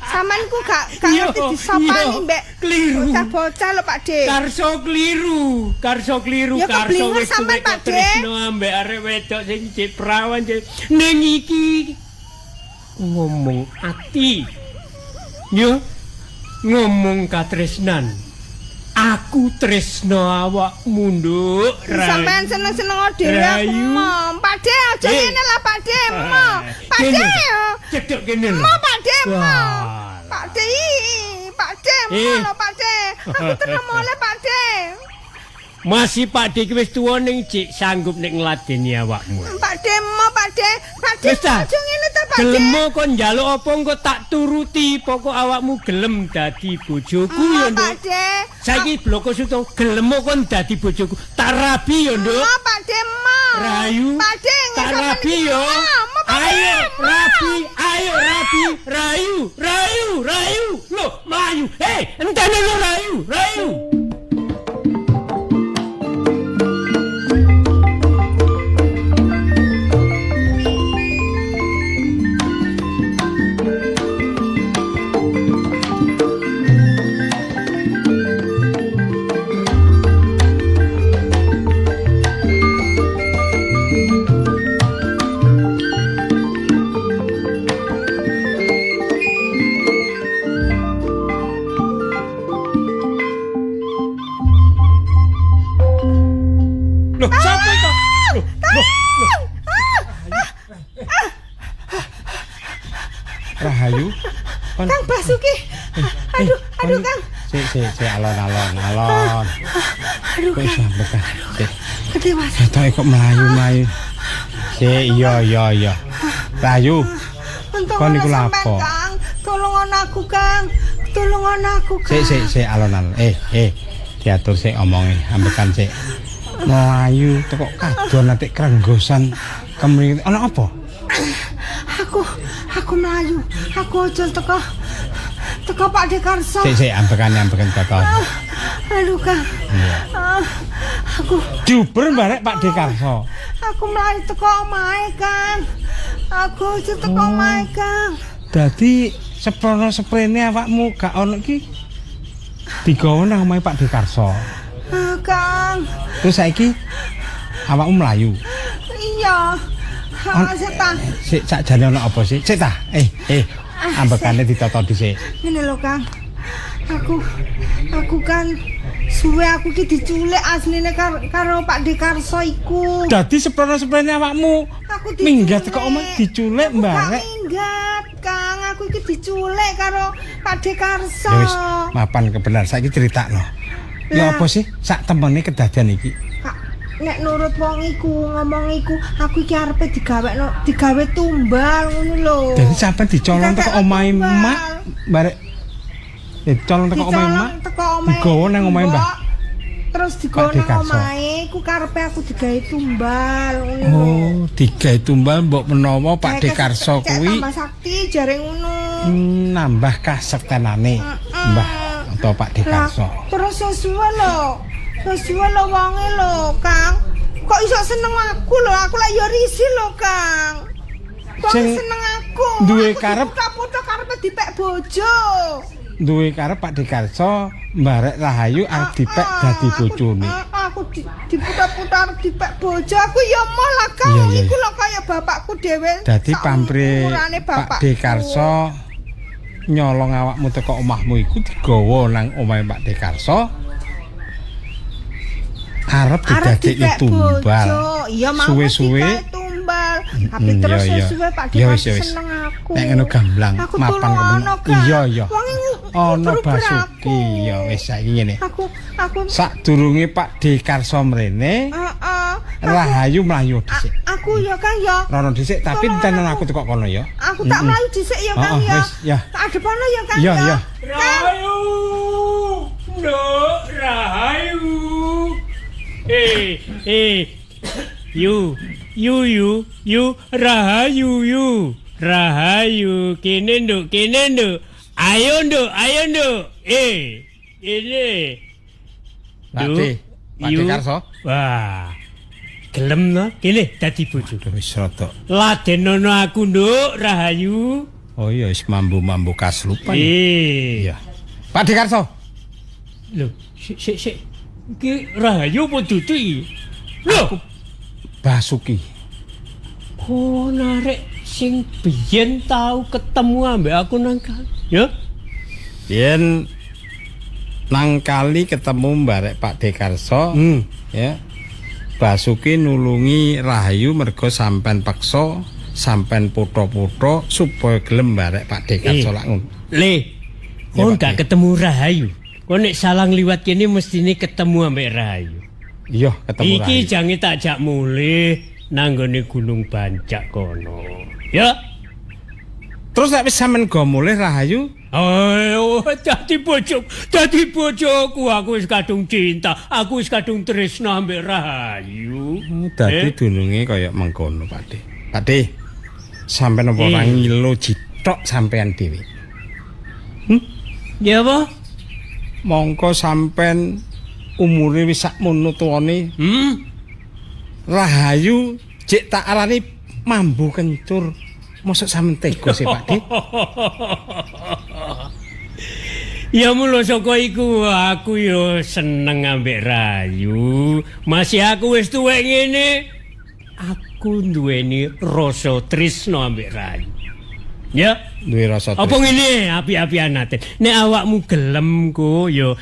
Speaker 12: Sampeyan ku gak
Speaker 11: Iya,
Speaker 12: ngerti disopani
Speaker 11: iya,
Speaker 12: mbek
Speaker 11: keliru.
Speaker 12: Bocah-bocah lho Pak De.
Speaker 11: Karso keliru, Karso keliru,
Speaker 12: Ya,
Speaker 11: Karso
Speaker 12: keblinger
Speaker 11: wis
Speaker 12: sampean,
Speaker 11: tuwek
Speaker 12: Pak De.
Speaker 11: tresno ambek arek wedok sing cek prawan cek. Ning iki ngomong ati. Yo ngomong katresnan. Aku tresno awakmu, Nduk.
Speaker 12: Sampeyan seneng-seneng dhewe aku
Speaker 11: Rayu.
Speaker 12: mau. Pak De aja
Speaker 11: Eh.
Speaker 12: ngene lah Pak De, mau. Pak De.
Speaker 11: Kene. Cedhek kene lho.
Speaker 12: Mau Pak De, mau.
Speaker 11: Wah.
Speaker 12: Pak De, Pak De, mau
Speaker 11: Eh.
Speaker 12: lho Pak De. Aku terus mulai Pak De.
Speaker 11: Masih Pak De iki wis tuwa ning cik sanggup nek ngladeni awakmu.
Speaker 12: Pak De, mau Pak De. Pak De,
Speaker 11: Wis ta?
Speaker 12: aja ngene ta Pak Pak De.
Speaker 11: Gelem kon njaluk apa engko tak turuti, pokok awakmu gelem dadi bojoku ya,
Speaker 12: Nduk.
Speaker 11: Nduk.
Speaker 12: Pak De.
Speaker 11: Saiki bloko suto gelem kon dadi bojoku. Tak rabi ya, Nduk.
Speaker 12: Mau Pak De mau.
Speaker 11: Rayu.
Speaker 12: Pak De
Speaker 11: Tak rabi ya. Ayo rabi, ayo rabi, rayu, rayu, rayu. Loh, mlayu. Hei, entene lho rayu, rayu.
Speaker 5: Loh, sapa itu? Loh, loh, loh. Rahayu.
Speaker 12: Kang Basuki. Aduh, aduh Kang.
Speaker 5: Sik, sik, sik, alon-alon, alon.
Speaker 12: Aduh,
Speaker 5: Kok iso ambekan? Sik.
Speaker 12: Gede Mas.
Speaker 5: Ketoke kok mlayu-mlayu. Sik, iya, iya, iya. Rahayu.
Speaker 12: Untung
Speaker 5: Kon iku
Speaker 12: ana sampean,
Speaker 5: lapo?
Speaker 12: Kang. Tulungan aku, Kang. Tulungan aku, Kang.
Speaker 5: Sik, sik, sik, alon-alon. Diatur sik omonge, ambekan sik. Mlayu teko kadon nanti krenggosan kemringet. Ana apa?
Speaker 12: Aku mlayu. Aku ojol teko Pak De Karso.
Speaker 5: Sik, sik, ambekane ambekan toton.
Speaker 12: Aduh, Kang.
Speaker 5: Iya.
Speaker 12: Aku
Speaker 5: Diuber barek Pak De Karso.
Speaker 12: aku mlayu teko omahe, Kang. Aku ojol teko omahe, Kang.
Speaker 5: Dadi seprono seprene awakmu gak ono iki digawa nang omahe Pak De Karso.
Speaker 12: Ah, Kang.
Speaker 5: Terus saiki awakmu mlayu.
Speaker 12: Iya. Ah, sik ta.
Speaker 5: Sik sakjane ono apa sih? Sik ta. Ambekane ditata dhisik.
Speaker 12: Ngene lho, Kang. Aku kan suwe aku ki diculik asline karo Pak De Karso iku.
Speaker 5: Dadi seprono-seprene awakmu
Speaker 12: Aku diculik.
Speaker 5: minggat teko omah diculik
Speaker 12: Aku gak
Speaker 5: mbarek.
Speaker 12: minggat, Kang. Aku iki diculik karo Pak De Karso.
Speaker 5: Ya wis, mapan kebenar saiki critakno. Ya
Speaker 12: Lah.
Speaker 5: apa sih sak temene kedadian iki?
Speaker 12: Kak, nek nurut wong iku ngomong iku, aku iki arepe digawekno, digawe tumbal ngono lho.
Speaker 5: Dadi sampean dicolong teko
Speaker 12: Didadekno
Speaker 5: omahe
Speaker 12: tumbal.
Speaker 5: mak barek dicolong teko omahe
Speaker 12: Dicolong
Speaker 5: mak.
Speaker 12: teko omahe.
Speaker 5: Digawa nang omahe Mbah.
Speaker 12: Mbok. Terus digawa
Speaker 5: Pak De
Speaker 12: nang
Speaker 5: Karso.
Speaker 12: omahe, iku karepe aku digawe tumbal ngono lho.
Speaker 5: Oh, digawe tumbal mbok menawa Pak De Karso
Speaker 12: Cek
Speaker 5: kuwi
Speaker 12: tambah sakti jare ngono.
Speaker 5: nambah kasektenane Mbah atau Pak De
Speaker 12: Lah,
Speaker 5: Karso.
Speaker 12: terus sesuai lho. Sesuai lho wonge lho, Kang. Kok iso seneng aku lho? Aku lak ya risih lho, Kang. Kok
Speaker 5: Sing
Speaker 12: seneng aku?
Speaker 5: duwe
Speaker 12: Aku
Speaker 5: karep-
Speaker 12: diputa-puta karepe dipek bojo.
Speaker 5: Duwe karep Pak De Karso mbarek Rahayu arep dipek dadi bojone.
Speaker 12: Aku diputa-puta arep dipek bojo. Aku ya moh lah, Kang.
Speaker 5: Iya, iya,
Speaker 12: Iku lho kaya bapakku dhewe.
Speaker 5: Dadi
Speaker 12: Sak
Speaker 5: pampre
Speaker 12: umurane
Speaker 5: Pak
Speaker 12: bapakku.
Speaker 5: De Karso nyolong awakmu teko omahmu iku digawa nang omahe Pak De Karso. Arep
Speaker 12: Arep
Speaker 5: didadekne
Speaker 12: dipek
Speaker 5: tumbal.
Speaker 12: bojo. Iya mau
Speaker 5: Suwe-suwe
Speaker 12: digawe tumbal. Tapi terus
Speaker 5: iya, iya.
Speaker 12: suwe-suwe Pak De
Speaker 5: Ya wis,
Speaker 12: Karso
Speaker 5: ya wis.
Speaker 12: seneng aku.
Speaker 5: Nek ngono gamblang,
Speaker 12: Aku
Speaker 5: mapan
Speaker 12: tulungono,
Speaker 5: kemen.
Speaker 12: Kang.
Speaker 5: Iya, iya.
Speaker 12: Wonge
Speaker 5: Ana
Speaker 12: nguber-uber
Speaker 5: Basuki. Ya wis saiki ngene.
Speaker 12: Aku
Speaker 5: Sadurunge Pak De Karso mrene,
Speaker 12: heeh.
Speaker 5: Rahayu mlayu dhisik.
Speaker 12: Aku ya Kang ya.
Speaker 5: Rono dhisik tapi tenan aku teko kono ya.
Speaker 12: Aku tak mlayu dhisik ya Kang
Speaker 5: Heeh,
Speaker 12: ya.
Speaker 5: wis, ya.
Speaker 12: Tak adepono ya Kang
Speaker 5: Iya,
Speaker 12: ya.
Speaker 5: iya.
Speaker 11: Rahayu. Nduk, Rahayu. Yu, yu yu, yu Rahayu yu. Rahayu kene nduk, kene nduk. Ayo nduk, ayo nduk. Ini.
Speaker 5: Pak De, Pak De Karso.
Speaker 11: Wah. Gelem no, kene dadi bojo.
Speaker 5: Wis rada.
Speaker 11: Ladenono aku nduk, Rahayu.
Speaker 5: Oh iya wis mambu-mambu kaslupan.
Speaker 11: Iya.
Speaker 5: Pak De Karso.
Speaker 11: Lho, sik sik sik. Iki Rahayu apa dudu iki? Lho,
Speaker 5: Basuki.
Speaker 11: Oh, narek sing biyen tau ketemu ambek aku nang kali. Ya?
Speaker 5: Biyen nang kali ketemu mbarek Pak De Karso, ya. Basuki nulungi Rahayu mergo sampean peksa, sampean potho-potho supaya gelem mbarek Pak De Karso lak ngono.
Speaker 11: Le,
Speaker 5: Ya,
Speaker 11: kon
Speaker 5: Pak
Speaker 11: gak
Speaker 5: De.
Speaker 11: ketemu Rahayu. Kon nek salang liwat kene mestine ketemu ambek Rahayu.
Speaker 5: Iya, ketemu
Speaker 11: Iki
Speaker 5: Rahayu.
Speaker 11: jange tak jak mulih nang nggone Gunung Bancak kono. Ya.
Speaker 5: Terus nek wis sampean go mulih Rahayu,
Speaker 11: Ayo, dadi bojoku, aku wis kadung cinta, aku wis kadung tresna ambek Rahayu.
Speaker 5: Dadi dununge kaya mengkono, Pak De. Pak De, sampean apa ora ngilo jithok sampean dhewe?
Speaker 11: Ya apa?
Speaker 5: Mongko sampean umure wis sakmono tuwane. Rahayu jek tak arani mambu kencur. Mosok sampean tega sih, Pak De?
Speaker 11: Ya mula saka iku aku ya seneng ambek Rahayu. Masih aku wis tuwek ngene, aku duweni rasa tresna ambek Rahayu. Ya,
Speaker 5: duwe rasa tresna.
Speaker 11: Apa ngene api-apian ate? Nek awakmu gelem ku ya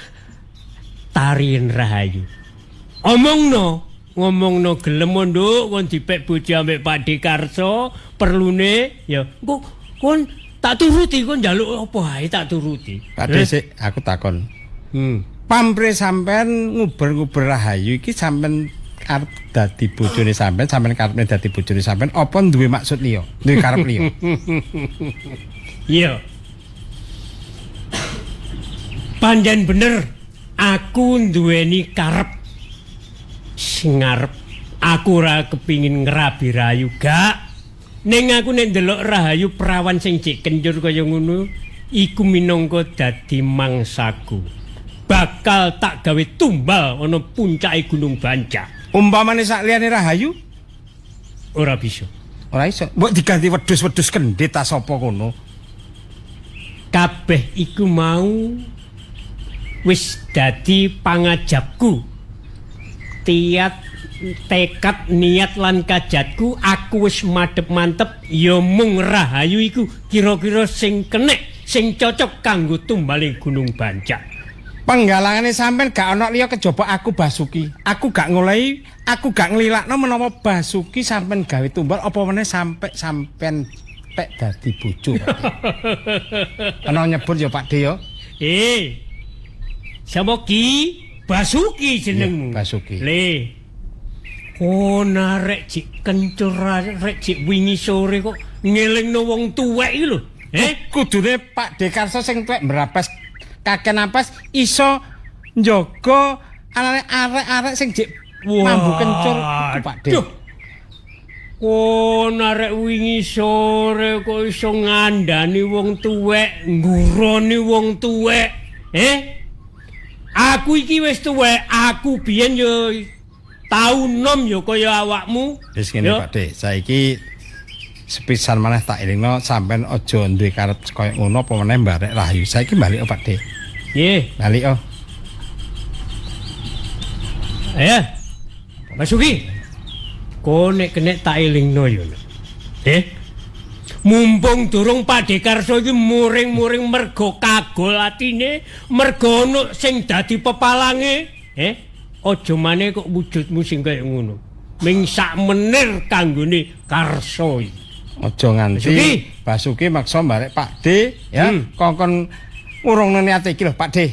Speaker 11: tarian Rahayu. Omongno, ngomongno gelem nduk kon dipek bojo ambek Pak De Karso, perlune ya engko kon tak turuti, kon njaluk apa ae tak turuti.
Speaker 5: Pak De sik aku takon. Pampre sampean nguber-nguber Rahayu iki sampean arep dadi bojone sampean, sampean karepne dadi bojone sampean apa duwe maksud liya? Duwe karep liya?
Speaker 11: Iya. Pancen bener aku duweni karep. Sing arep aku ora kepingin ngrabi Rahayu gak. Ning aku nek ndelok Rahayu prawan sing jek kencur kaya ngono, iku minangka dadi mangsaku. Bakal tak gawe tumbal ana puncake Gunung Bancak.
Speaker 5: Umpamane sak liyane Rahayu
Speaker 11: ora bisa.
Speaker 5: Ora iso. Mbok diganti wedhus-wedhus kendhit ta sapa kono?
Speaker 11: Kabeh iku mau wis dadi pangajabku. Tiat tekad niat lan kajatku aku wis madhep mantep ya mung Rahayu iku kira-kira sing kenek sing cocok kanggo tumbale Gunung Bancak.
Speaker 5: Penggalangane sampean gak ana liya kejaba aku Basuki. Aku gak ngolehi, aku gak nglilakno menawa Basuki sampean gawe tumbal apa meneh sampe sampean pek dadi bojo. Ana nyebut ya Pak De ya.
Speaker 11: Sapa ki? Basuki jenengmu.
Speaker 5: Basuki.
Speaker 11: Le. Kon arek jek kencur arek jek wingi sore kok ngelingno wong tuwek iki lho.
Speaker 5: Kudune Pak De Karso sing tuwek mrabas kakek napas iso njaga anane arek-arek sing jek mambu kencur iku Pak De.
Speaker 11: Kon arek wingi sore kok iso ngandani wong tuwek, ngguroni wong tuwek. Aku iki wis tuwek, aku biyen yo tau nom yo kaya awakmu.
Speaker 5: Wis ngene Pak De, saiki sepisan maneh tak elingno sampean aja duwe karep kaya ngono apa meneh mbarek Rahayu. Saiki balik Pak De.
Speaker 11: Nggih,
Speaker 5: balik.
Speaker 11: Ayo. Basuki. Ko nek kenek tak elingno yo. Mumpung durung Pak De Karso iki muring-muring mergo kagol atine, mergo ono sing dadi pepalange, aja maneh kok wujudmu sing kaya ngono. Ming sak menir kanggone Karso iki.
Speaker 5: Aja nganti Basuki maksa mbarek Pak De ya, kongkon ngurungno niate iki lho Pak De,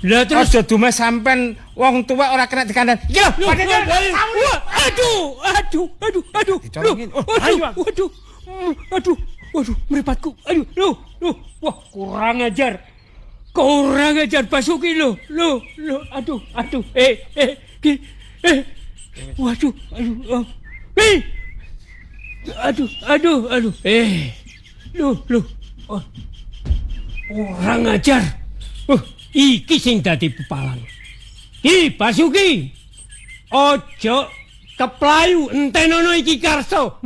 Speaker 5: Lah terus aja dumeh sampean wong tuwek ora kena dikandani. Iki lho Pak De.
Speaker 11: Aduh, aduh, aduh, aduh. Aduh, aduh, aduh, mripatku. Aduh, lho, lho. Wah, kurang ajar. Kurang ajar Basuki lho. Lho, lho, aduh, aduh. Waduh, aduh. Aduh, aduh, aduh. Lho, lho. Oh. Kurang ajar. Iki sing dadi pepalang. Ki Basuki. Ojo keplayu entenono iki Karso.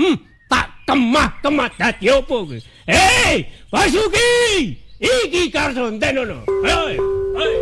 Speaker 11: Tak kemah-kemah dadi opo kowe? Hei, Basuki! Iki Karso entenono. Hei, hei.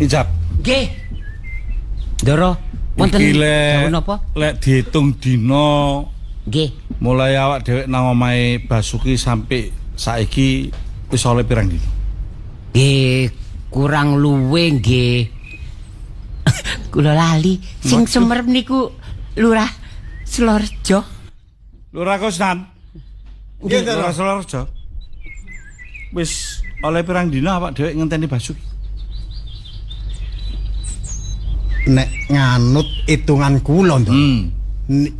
Speaker 9: Ijab.
Speaker 3: Nggih. Ndoro, wonten dawuh napa?
Speaker 9: Lek diitung dina
Speaker 3: nggih.
Speaker 9: Mulai awak dhewek nang omahe Basuki sampai saiki wis oleh pirang dina?
Speaker 3: Nggih, kurang luwe nggih. Kula lali sing semerep niku Lurah Selorejo.
Speaker 9: Lurah Kusnan. Nggih, Lurah Selorejo. Wis oleh pirang dina awak dhewek ngenteni Basuki?
Speaker 4: Nek nganut hitungan kula nduk.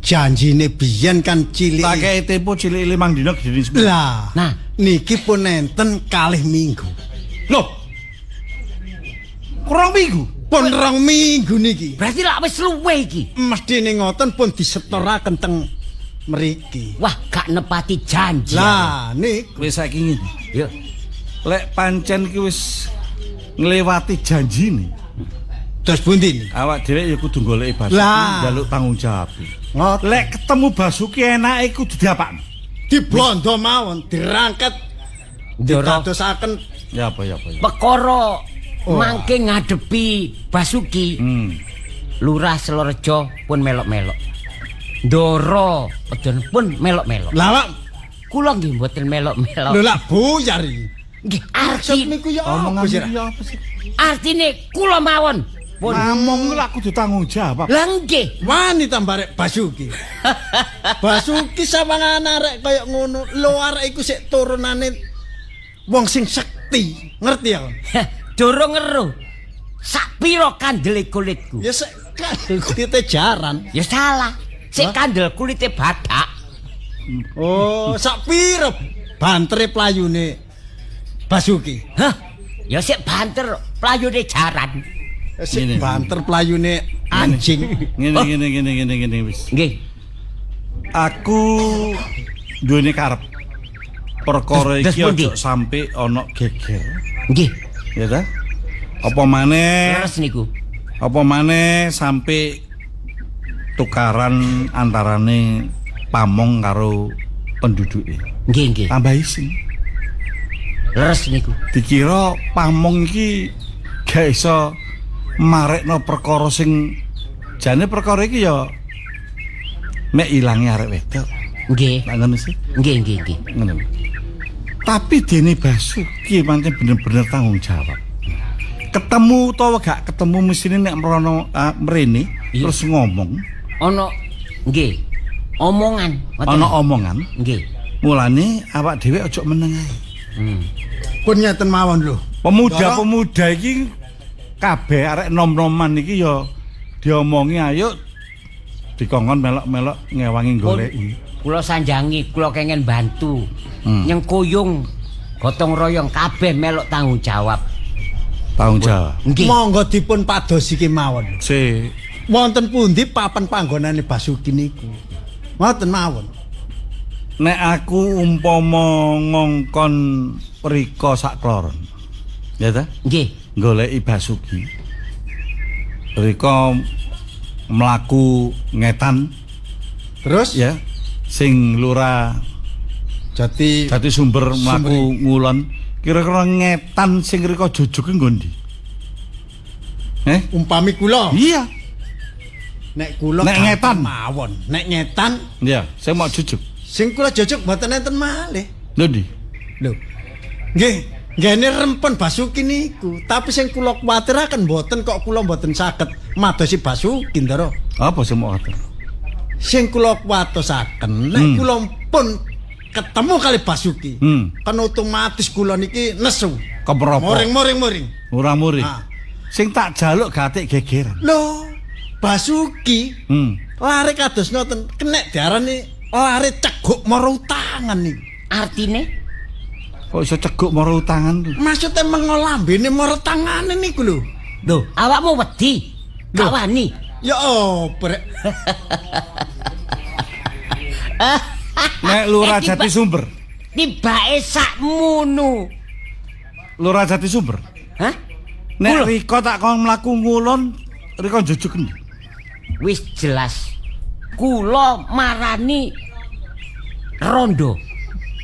Speaker 4: Janjine biyen kan cilik.
Speaker 9: Tak kei tempo cilik 5 dina gedene sepuluh.
Speaker 4: Lah, nah niki pun enten 2 minggu.
Speaker 9: Loh. Kurang minggu.
Speaker 4: Pun 2 minggu niki.
Speaker 3: Berarti lak wis luwe iki.
Speaker 4: Mestine ngoten pun disetoraken teng mriki.
Speaker 3: Wah, gak nepati janji.
Speaker 4: Lah niku
Speaker 9: wis saiki ngene.
Speaker 3: Yo.
Speaker 9: Lek pancen ki wis nglewati janjine.
Speaker 4: Terus pundi?
Speaker 9: Awak dhewe ya kudu goleki Basuki njaluk tanggung jawab. Lek ketemu Basuki enake kudu diapakno?
Speaker 4: Diblondo mawon, dirangket, didadosaken.
Speaker 9: Ya apa ya apa ya.
Speaker 3: Perkara mangke ngadepi Basuki. Lurah Selorejo pun melok-melok. Ndoro Pedon pun melok-melok.
Speaker 4: Lah lak
Speaker 3: kula nggih mboten melok-melok.
Speaker 4: Lho lak buyar iki.
Speaker 3: Nggih arti
Speaker 4: niku ya apa sih?
Speaker 3: Artine kula mawon.
Speaker 9: Ngomong lak kudu tanggung jawab.
Speaker 3: Lah nggih.
Speaker 4: Wani tambarek Basuki. Basuki sawangan arek kaya ngono. Lho arek iku sik turunane wong sing sekti. Ngerti ya?
Speaker 3: Durung ngeruh. Sak pira kandele kulitku?
Speaker 4: Ya sik kandel kulite jaran.
Speaker 3: Ya salah. Sik kandel kulite badak.
Speaker 4: Oh, sak pira bantere playune Basuki?
Speaker 3: Hah? Ya sik banter playune jaran.
Speaker 4: Sik banter playune anjing.
Speaker 9: Ngene wis.
Speaker 3: Nggih.
Speaker 9: Aku duweni karep. Perkara iki aja sampe ana geger.
Speaker 3: Nggih.
Speaker 9: Ya ta? Apa maneh?
Speaker 3: Leres niku.
Speaker 9: Apa maneh sampe tukaran antarane pamong karo penduduke.
Speaker 3: Nggih, nggih.
Speaker 9: Tambah isin.
Speaker 3: Leres niku.
Speaker 9: Dikira pamong iki gak iso marekno perkara sing jane perkara iki ya mek ilange arek wedok.
Speaker 3: Nggih.
Speaker 9: Lah ngono sih.
Speaker 3: Nggih, nggih, nggih.
Speaker 9: Ngono. Tapi dene Basuki pancen bener-bener tanggung jawab. Ketemu utawa gak ketemu mesine nek mrono mrene terus ngomong.
Speaker 3: Ana nggih. Omongan.
Speaker 9: Ana omongan.
Speaker 3: Nggih.
Speaker 9: Mulane awak dhewe aja meneng ae.
Speaker 4: Pun ngeten mawon lho.
Speaker 9: Pemuda-pemuda iki kabeh arek nom-noman iki ya diomongi ayo dikongkon melok-melok ngewangi goleki.
Speaker 3: Kula sanjangi, kula kengen bantu. Nyengkuyung gotong royong kabeh melok tanggung jawab.
Speaker 9: Tanggung jawab.
Speaker 3: Nggih.
Speaker 4: Monggo dipun padosi kemawon.
Speaker 9: Sik.
Speaker 4: Wonten pundi papan panggonane Basuki niku? Ngoten mawon.
Speaker 9: Nek aku umpama ngongkon Rika sakloron. Ya ta?
Speaker 3: Nggih.
Speaker 9: Goleki Basuki. Rika mlaku ngetan.
Speaker 4: Terus
Speaker 9: ya sing Lurah
Speaker 4: Jati
Speaker 9: Sumber mlaku ngulon. Kira-kira ngetan sing Rika jujuk nggo ndi?
Speaker 4: Umpami kula.
Speaker 9: Iya.
Speaker 4: Nek kula
Speaker 9: Nek ngetan.
Speaker 4: mawon, nek ngetan
Speaker 9: Iya, saya mau jujuk.
Speaker 4: sing kula jujuk mboten enten malih.
Speaker 9: Lho ndi?
Speaker 4: Lho. Nggih, nggene rempon Basuki niku, tapi sing kula kuwatiraken mboten kok kula mboten saged madosi Basuki, Ndara.
Speaker 9: Apa sing mau atur?
Speaker 4: Sing kula kuwatosaken nek kula pun ketemu kali Basuki, kan otomatis kula niki nesu.
Speaker 9: Kemeropo.
Speaker 4: Muring-muring muring.
Speaker 9: Ora muring.
Speaker 4: Ah.
Speaker 9: Sing tak jaluk gatik gegeran.
Speaker 4: Lho, Basuki lare kados ngoten, kenek diarani lare ceguk mara utangan niku.
Speaker 3: Artine
Speaker 9: Kok iso ceguk mara utangan lho?
Speaker 4: Maksudnya mengolambene mara tangane niku lho.
Speaker 3: Lho, awakmu wedi. Gak wani.
Speaker 4: Ya opo rek.
Speaker 9: Nek Lurah Jati Sumber.
Speaker 3: Tibake sakmono.
Speaker 9: Lurah Jati Sumber.
Speaker 3: Hah?
Speaker 9: Nek Riko tak kon mlaku ngulon, Riko njujuk endi?
Speaker 3: Wis jelas. Kula marani rondo.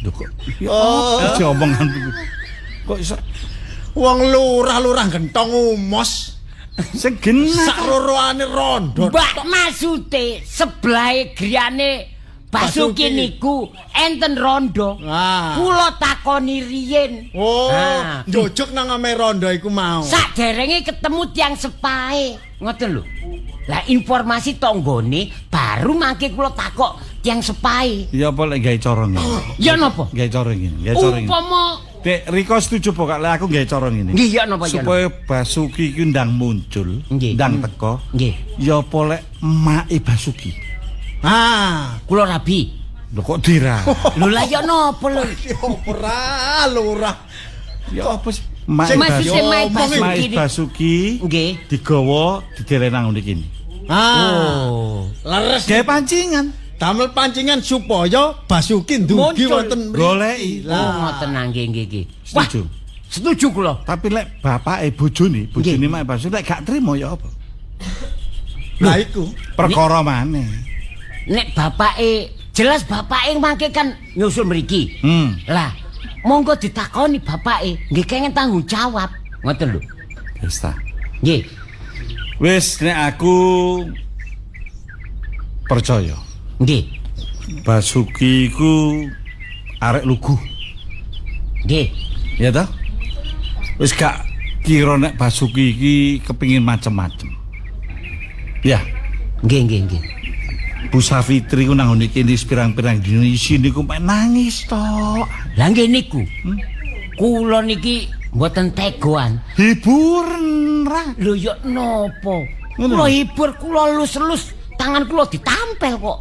Speaker 9: Lho kok. Ya apa sih omongan iku? Kok iso
Speaker 4: Wong lurah-lurah gentong umos.
Speaker 9: Sing genah.
Speaker 4: Sakroroane rondo.
Speaker 3: Mbak maksude sebelahe griyane Basuki niku enten rondo. Kula takoni riyin.
Speaker 4: Oh, njujuk nang ame rondo iku mau.
Speaker 3: Saderenge ketemu tiyang sepahe. Ngoten lho. Lah informasi tanggane baru mangke kula takok tiyang sepahe.
Speaker 9: Ya apa lek gawe cara ngene?
Speaker 3: Ya napa?
Speaker 9: Gawe cara ngene, gawe cara ngene.
Speaker 3: Upama
Speaker 9: Dek Riko setuju apa gak lek aku gawe cara ngene?
Speaker 3: Nggih, ya napa, ya
Speaker 9: Supaya Basuki iki ndang muncul, ndang teko.
Speaker 3: Nggih.
Speaker 9: Ya apa lek make Basuki?
Speaker 4: Ah,
Speaker 3: kula rabi.
Speaker 9: Lho kok dira?
Speaker 3: Lho lah ya napa lho?
Speaker 4: Ora, lurah.
Speaker 9: Ya apa sih? Mae Basuki, Basuki
Speaker 3: nggih
Speaker 9: digawa dideleh nang ngene iki.
Speaker 4: Ah. Leres
Speaker 9: gawe pancingan.
Speaker 4: Damel pancingan supaya Basuki ndugi wonten mriki.
Speaker 9: Goleki.
Speaker 3: Oh, ngoten nggih nggih nggih.
Speaker 9: Setuju.
Speaker 3: Setuju kula.
Speaker 9: Tapi lek bapake bojone, bojone Mae Basuki lek gak trimo ya apa?
Speaker 4: Lah iku
Speaker 9: perkara maneh.
Speaker 3: Nek bapake jelas bapake mangke kan nyusul mriki. Lah, monggo ditakoni bapake, nggih kenging tanggung jawab. Ngoten lho.
Speaker 9: Wis ta.
Speaker 3: Nggih.
Speaker 9: Wis nek aku percaya.
Speaker 3: Nggih.
Speaker 9: Basuki iku arek lugu.
Speaker 3: Nggih.
Speaker 9: Ya ta? Wis gak kira nek Basuki iki kepingin macem-macem. Ya.
Speaker 3: Nggih, nggih, nggih.
Speaker 9: Bu Safitri ku nang ngene iki pirang-pirang dina isine ku mek nangis tok.
Speaker 3: Lah nggih niku. Kula niki mboten tegoan.
Speaker 9: Hiburan ra.
Speaker 3: Lho ya napa? Kula hibur, kula elus-elus, tangan kula ditampel kok.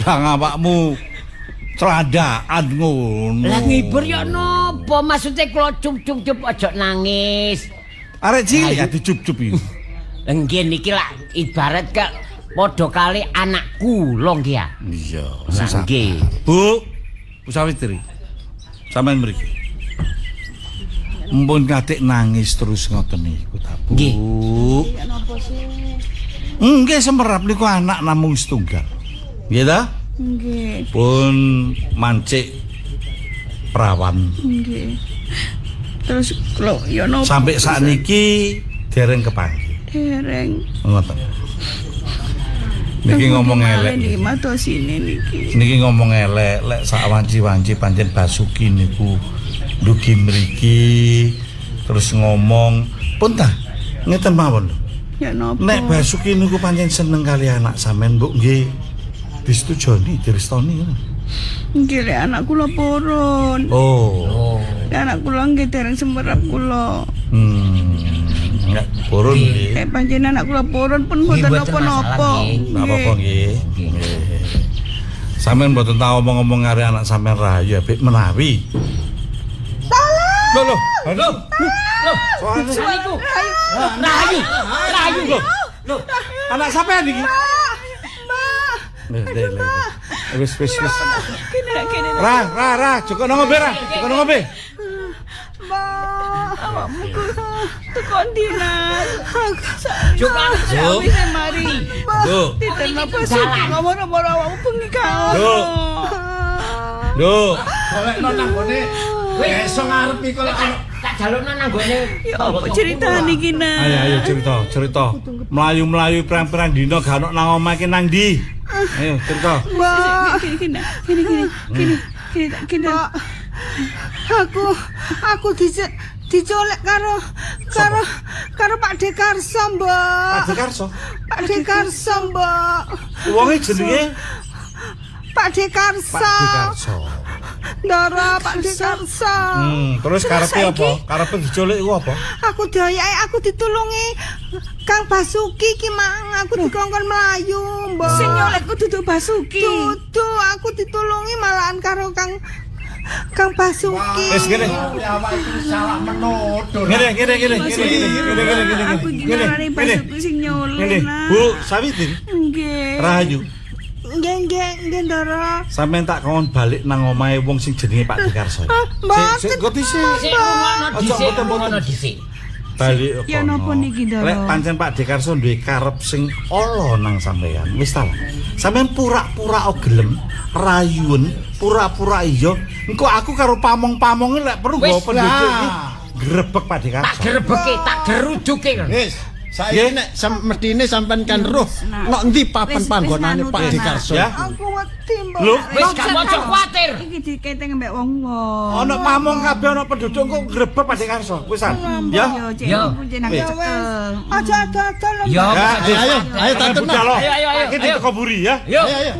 Speaker 9: Lah awakmu celandaan ngono.
Speaker 3: Lah ngibur ya napa? Maksude kula cup-cup aja nangis.
Speaker 9: Arek cilik ya dicup-cup iki.
Speaker 3: Lah nggih niki lak ibarat ke padha kali anak kula nggih ya.
Speaker 9: Iya,
Speaker 3: nggih.
Speaker 9: Bu, Bu Sawitri. Sampeyan mriki. Mpun katik nangis terus ngoten niku ta, Bu.
Speaker 3: Nggih.
Speaker 10: Napa sih?
Speaker 9: Nggih semerap niku anak namung setunggal. Nggih ta?
Speaker 10: Nggih.
Speaker 9: Pun mancik perawan.
Speaker 10: Nggih. Terus kula ya napa?
Speaker 9: Sampai sakniki dereng kepanggih.
Speaker 10: Dereng.
Speaker 9: Ngoten. Niki ngomong elek.
Speaker 10: Niki matosine niki.
Speaker 9: Niki ngomong elek, lek sak wanci-wanci pancen Basuki niku dugi mriki terus ngomong pun ta ngeten mawon lho.
Speaker 10: Ya napa?
Speaker 9: Nek Basuki niku pancen seneng kali anak sampean mbok nggih disetujoni, direstoni ngono.
Speaker 10: Nggih lek anak kula purun.
Speaker 9: Oh.
Speaker 10: Lek anak kula nggih dereng semerap kula.
Speaker 9: Enggak purun nggih.
Speaker 10: Lek pancen anak kula purun pun mboten napa-napa.
Speaker 9: Nggak apa-apa nggih. Sampeyan mboten tau omong-omong karo anak sampean Rahayu apik menawi. Lho lho, lho. Lho,
Speaker 3: niku. Rahayu, Rahayu.
Speaker 9: Lho, lho. Anak sampean iki?
Speaker 10: Mbak.
Speaker 9: Wis wis wis.
Speaker 10: Kene kene.
Speaker 9: Ra, ra, ra, cukup ngombe ra, cukup ngombe.
Speaker 10: Mbak, awakmu ku teko ndi, Nas?
Speaker 3: Cukup.
Speaker 10: Wis mari.
Speaker 9: Bu.
Speaker 10: Titen apa sih ngomong-ngomong awakmu bengi gak ono.
Speaker 9: Lho.
Speaker 4: Golekno nang gone iso ngarep iku lek ono.
Speaker 3: tak jalukno nang gone.
Speaker 10: Ya apa ceritane iki, Nak?
Speaker 9: Ayo ayo cerita, cerita. Mlayu-mlayu pirang-pirang dina gak ono nang omah iki nang ndi? Ayo cerita.
Speaker 12: Mbak,
Speaker 10: Gini, gini, gini, gini, gini, gini, gini.
Speaker 12: Mbak. Aku dicolek karo karo karo Pak Dekarso, Mbak.
Speaker 9: Pak Dekarso.
Speaker 12: Pak Dekarso, Mbak.
Speaker 9: Wonge jenenge
Speaker 12: Pak Dekarso.
Speaker 9: Pak Dekarso.
Speaker 12: Ndara Pak Dekarso.
Speaker 9: Terus karepe apa? Karepe diculik iku apa?
Speaker 12: Aku dioyake, aku ditulungi Kang Basuki ki mang, aku dikongkon mlayu, Mbak.
Speaker 10: Sing nyolek ku duduk Basuki.
Speaker 12: Dudu, aku ditulungi malahan karo Kang Kang Basuki.
Speaker 9: Wis ngene.
Speaker 4: Awak iki salah menuduh.
Speaker 9: Ngene ngene ngene ngene ngene ngene ngene.
Speaker 10: Aku iki ngarani Basuki sing nyolek.
Speaker 9: Ngene.
Speaker 10: Nak.
Speaker 9: Bu Sawitri,
Speaker 10: Nggih.
Speaker 9: Rahayu,
Speaker 12: Nggih, nggih, nggih, Ndara.
Speaker 9: sampean tak kon balik nang omahe wong sing jenenge Pak Dekarso.
Speaker 12: Mboten.
Speaker 9: Sik, kok dhisik.
Speaker 3: Sik rungokno
Speaker 9: Ojo
Speaker 3: dhisik,
Speaker 9: mboten-mboten.
Speaker 3: rungokno dhisik.
Speaker 9: Balik
Speaker 10: Ya
Speaker 9: kono.
Speaker 10: napa niki, Ndara?
Speaker 9: Lek pancen Pak Dekarso duwe karep sing ala nang sampean, wis ta. Sampean pura-pura gelem, rayuen, pura-pura iya. Engko aku karo pamong-pamonge lek perlu
Speaker 3: Wis
Speaker 9: nggawa penduduk iki
Speaker 4: lah.
Speaker 9: grebek Pak
Speaker 3: Tak
Speaker 9: Dekarso.
Speaker 3: gerebeke, tak geruduke.
Speaker 4: Wis, saiki nek mestine sampean kan roh nok endi papan
Speaker 10: Wis, wis
Speaker 4: panggonane
Speaker 10: manut,
Speaker 4: Pak
Speaker 10: Nak.
Speaker 4: Dekarso.
Speaker 9: Ya.
Speaker 12: Aku wedi, Mbak.
Speaker 9: Lho,
Speaker 3: Wis gak ojo kuwatir.
Speaker 10: Iki diketeng mbek wong-wong.
Speaker 9: Ana pamong kabeh ana penduduk kok grebek Pak Dekarso. Wis ah. Ya.
Speaker 10: Yo, cek
Speaker 3: Yo.
Speaker 10: iku cek nang
Speaker 9: Wis.
Speaker 10: cekel.
Speaker 12: Aja ado-ado lho,
Speaker 3: Yo,
Speaker 12: Mbak.
Speaker 9: Ya,
Speaker 4: Ayo, ayo, ayo
Speaker 9: Sampean
Speaker 4: tatut,
Speaker 9: budal loh.
Speaker 3: Ayo, ayo, ayo,
Speaker 9: Iki
Speaker 3: ayo.
Speaker 9: diteko buri ya.
Speaker 3: Yo.
Speaker 4: Ayo, ayo.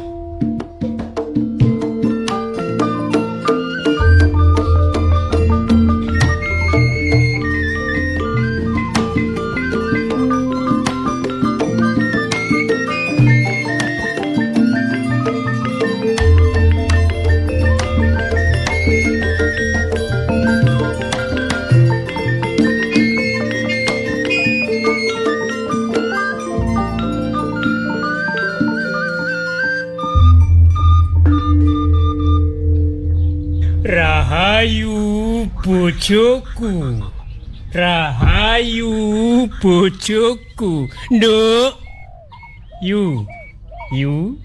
Speaker 11: Rahayu bojoku. Rahayu bojoku. Nduk. Yu. Yu.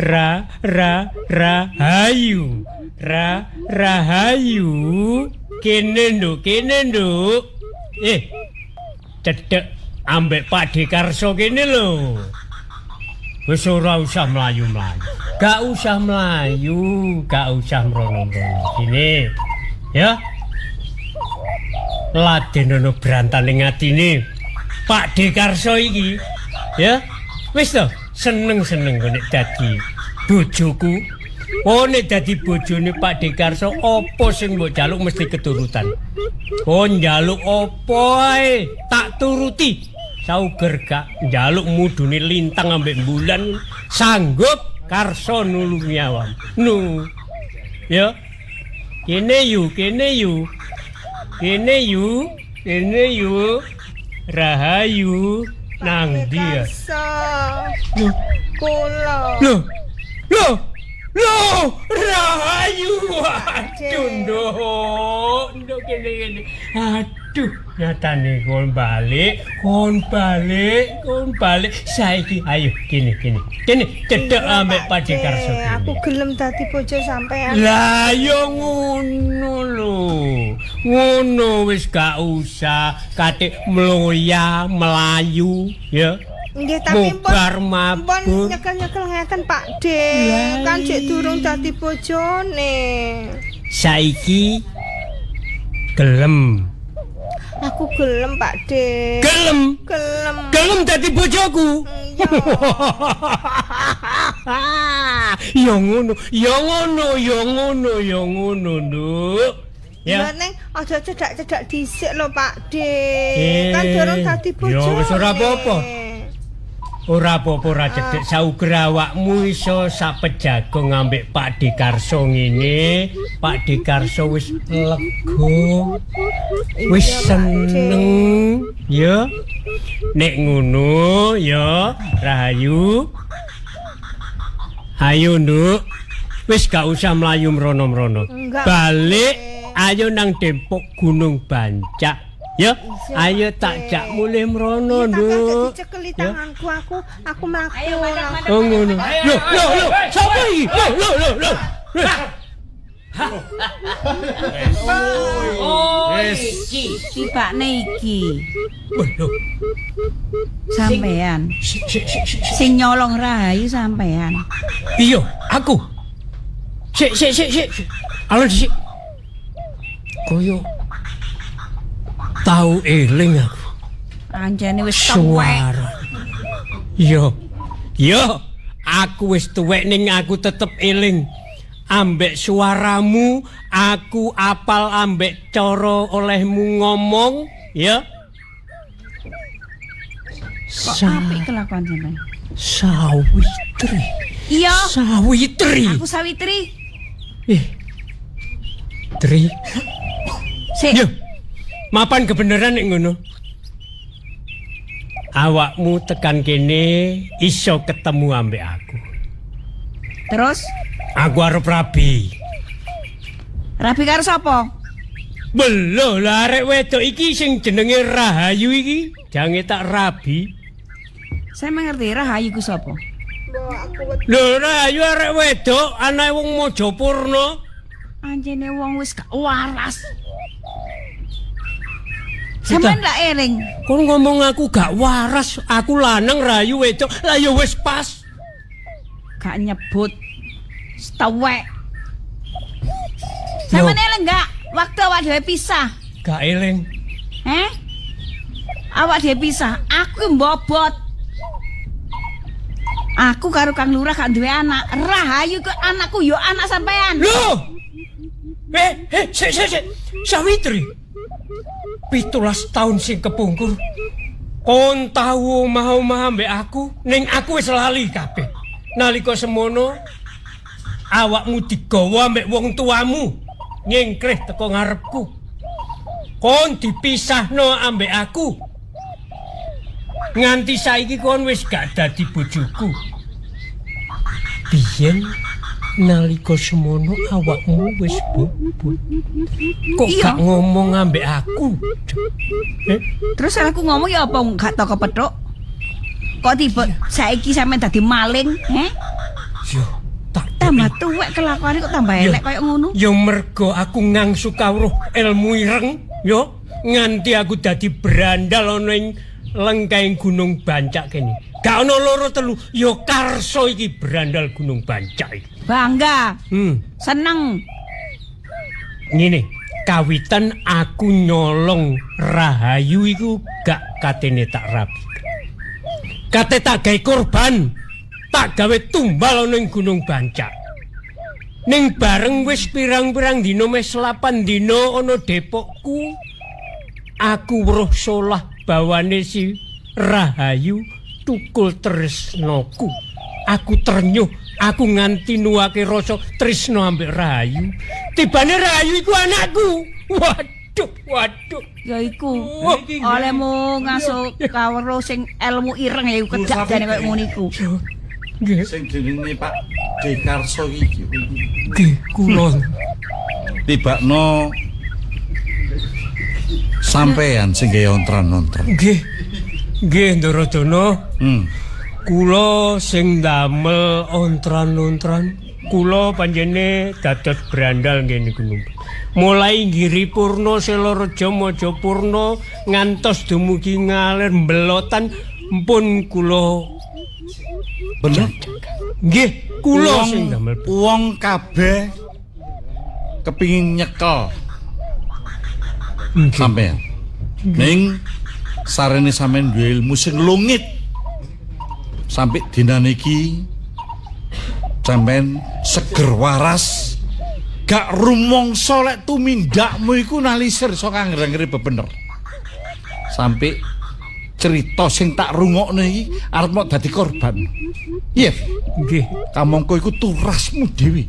Speaker 11: Ra ra rahayu. Ra rahayu. Kene nduk, kene nduk. Eh. Cedhek ambek Pak Dekarso kene lho. Wis ora usah mlayu-mlayu. Gak usah mlayu, gak usah mrono-mrono. Gini. Ya. Laden ana brantane atine. Pak Dekarso iki, ya. Wis to, seneng-seneng kok nek dadi bojoku. Oh nek dadi bojone Pak Dekarso apa sing mbok jaluk mesti keturutan. Oh njaluk apa ae tak turuti. Sauger gak njaluk mudune lintang ambek bulan sanggup Karso nulungi awam. Nu. Ya. Kene yu, kene yu. Kene yu, kene yu. Rahayu nang ndi ya?
Speaker 12: Dekarso.
Speaker 11: Loh,
Speaker 12: Kula.
Speaker 11: loh. Loh. Loh, Rahayu. Aduh, nduk. Nduk kene kene. Aduh, nyatane kon balik, kon balik, kon balik. Saiki ayo kene kene. Kene cedhek ambek Pak Dekarso kene.
Speaker 12: Aku gelem dadi bojo sampean.
Speaker 11: Lah yo ngono lho. Ngono wis gak usah katik mloya melayu ya.
Speaker 12: Nggih, tapi pun
Speaker 11: Mubar mabur.
Speaker 12: pun nyekel-nyekel ngeten Pak D. Kan cek durung dadi bojone.
Speaker 11: Saiki gelem.
Speaker 12: Aku gelem Pak D.
Speaker 11: Gelem.
Speaker 12: Gelem.
Speaker 11: Gelem dadi bojoku.
Speaker 12: Iya.
Speaker 11: Ya ngono, ya ngono, ya ngono, ya ngono, Nduk.
Speaker 12: Ya
Speaker 11: Ya.
Speaker 12: neng aja cedak-cedak dhisik lho Pak D.
Speaker 11: Eh,
Speaker 12: Kan durung dadi
Speaker 11: ya
Speaker 12: bojone.
Speaker 11: wis ora apa-apa. Ora apa-apa ora cedhek sauger awakmu iso sapejago ngambek Pak Dekarso ngene. Pak Dekarso wis lega. Wis seneng ya. Nek ngono ya, Rahayu. Ayo, Nduk. Wis gak usah mlayu mrono-mrono.
Speaker 12: Enggak,
Speaker 11: Balik ayo nang Depok Gunung Bancak. Ya, ayo tak jak mulih mrono,
Speaker 12: Iya, tapi aja
Speaker 11: Nduk.
Speaker 12: dicekeli
Speaker 11: Ya.
Speaker 12: tanganku aku mlaku.
Speaker 11: Oh ngono. Lho, lho, lho, sapa iki? Lho, lho, lho, lho.
Speaker 3: Oh, iki.
Speaker 8: Tibakne iki.
Speaker 11: Lho,
Speaker 10: Sampean. Sing nyolong Rahayu sampean.
Speaker 11: Iya, aku. Sik sik sik sik. Alon sik. Koyo tau eling aku.
Speaker 10: Anjene wis tuwek.
Speaker 11: Suara. Iya. Iya, aku wis tuwek ning aku tetep eling. Ambek suaramu, aku apal ambek cara olehmu ngomong, ya.
Speaker 10: Kok apik kelakuan sampean?
Speaker 11: Sawitri.
Speaker 10: Iya.
Speaker 11: Sawitri.
Speaker 10: Aku Sawitri.
Speaker 11: Tri.
Speaker 10: Sik.
Speaker 11: Yo. Mapan kebenaran nek ngono. Awakmu tekan kene iso ketemu ambek aku.
Speaker 10: Terus
Speaker 11: Aku arep rabi.
Speaker 10: rabi karo sapa?
Speaker 11: Belo lah arek wedok iki sing jenenge Rahayu iki, jange tak rabi.
Speaker 10: Saya mengerti Rahayu ku sapa?
Speaker 11: Lho Rahayu arek wedok anake wong Mojopurna.
Speaker 10: Anjene wong wis gak waras. Sampeyan lak eling.
Speaker 11: Kon ngomong aku gak waras, aku lanang Rahayu wedok. Lah ya wis pas.
Speaker 10: Gak nyebut. Setewek. Sampeyan eling gak? Waktu awak dhewe pisah.
Speaker 11: Gak eling.
Speaker 10: Eh? Awak dhewe pisah, aku mbobot. Aku karo Kang Lurah gak duwe anak. Rahayu ku anakku ya anak sampean.
Speaker 11: Lho. Sik sik sik. Sawitri. 17 tahun sing kepungkur. Kon tau omah-omah ambek aku, ning aku wis lali kabeh. Nalika semono awakmu digawa ambek wong tuamu nyingkrih teko ngarepku. Kon dipisahno ambek aku. Nganti saiki kon wis gak dadi bojoku. Biyen nalika semono awakmu wis bobot. Kok
Speaker 10: Iya.
Speaker 11: gak ngomong ambek aku?
Speaker 10: Terus aku ngomong ya apa gak tau kepethuk? Kok tiba saiki sampean dadi maling, he?
Speaker 11: Yo, tak
Speaker 10: Tambah tuwek kelakuane kok tambah elek koyo ngono.
Speaker 11: Ya mergo aku ngangsu kawruh ilmu ireng, yo nganti aku dadi brandal ana ing lengkahing Gunung Bancak kene. Gak ana loro telu, ya Karso iki brandal Gunung Bancak iki.
Speaker 10: Bangga, seneng.
Speaker 11: Ngene, kawitan aku nyolong Rahayu iku gak katene tak rabi. Kate tak gawe korban, tak gawe tumbal ana ing Gunung Bancak. Ning bareng wis pirang-pirang dina meh 8 dina ana depokku, aku weruh solah bawane si Rahayu tukul tresnoku. Aku ternyuh, aku nganti nuwake rasa tresno ambek Rahayu. Tibane Rahayu iku anakku. Waduh, waduh.
Speaker 10: Ya iku. Olehmu ngasuh kawruh sing ilmu ireng ya iku kedak jane koyo ngono iku.
Speaker 11: Nggih.
Speaker 9: Sing jenenge Pak Dekarso iki.
Speaker 11: Nggih, kula.
Speaker 9: Tibakno sampean sing gawe ontran-ontran.
Speaker 11: Nggih. Nggih, Ndaradana. Kula sing ndamel ontran-ontran, kula panjene dados brandal nggih niku. Mulai Giripurna, Selorejo, Mojopurna ngantos dumugi ngalir Mbelotan pun kula
Speaker 9: bener.
Speaker 11: Nggih, kula sing ndamel.
Speaker 9: Wong kabeh kepingin nyekel sampean. Ning sarene sampean duwe ilmu sing lungit. Sampai dinane iki sampean seger waras, gak rumangsa lek tumindakmu iku nalisir saka angger-anggere bebener. Sampai cerita sing tak rungokno iki arep mok dadi korban. Iya.
Speaker 11: Nggih.
Speaker 9: Kamangka iku turasmu dhewe.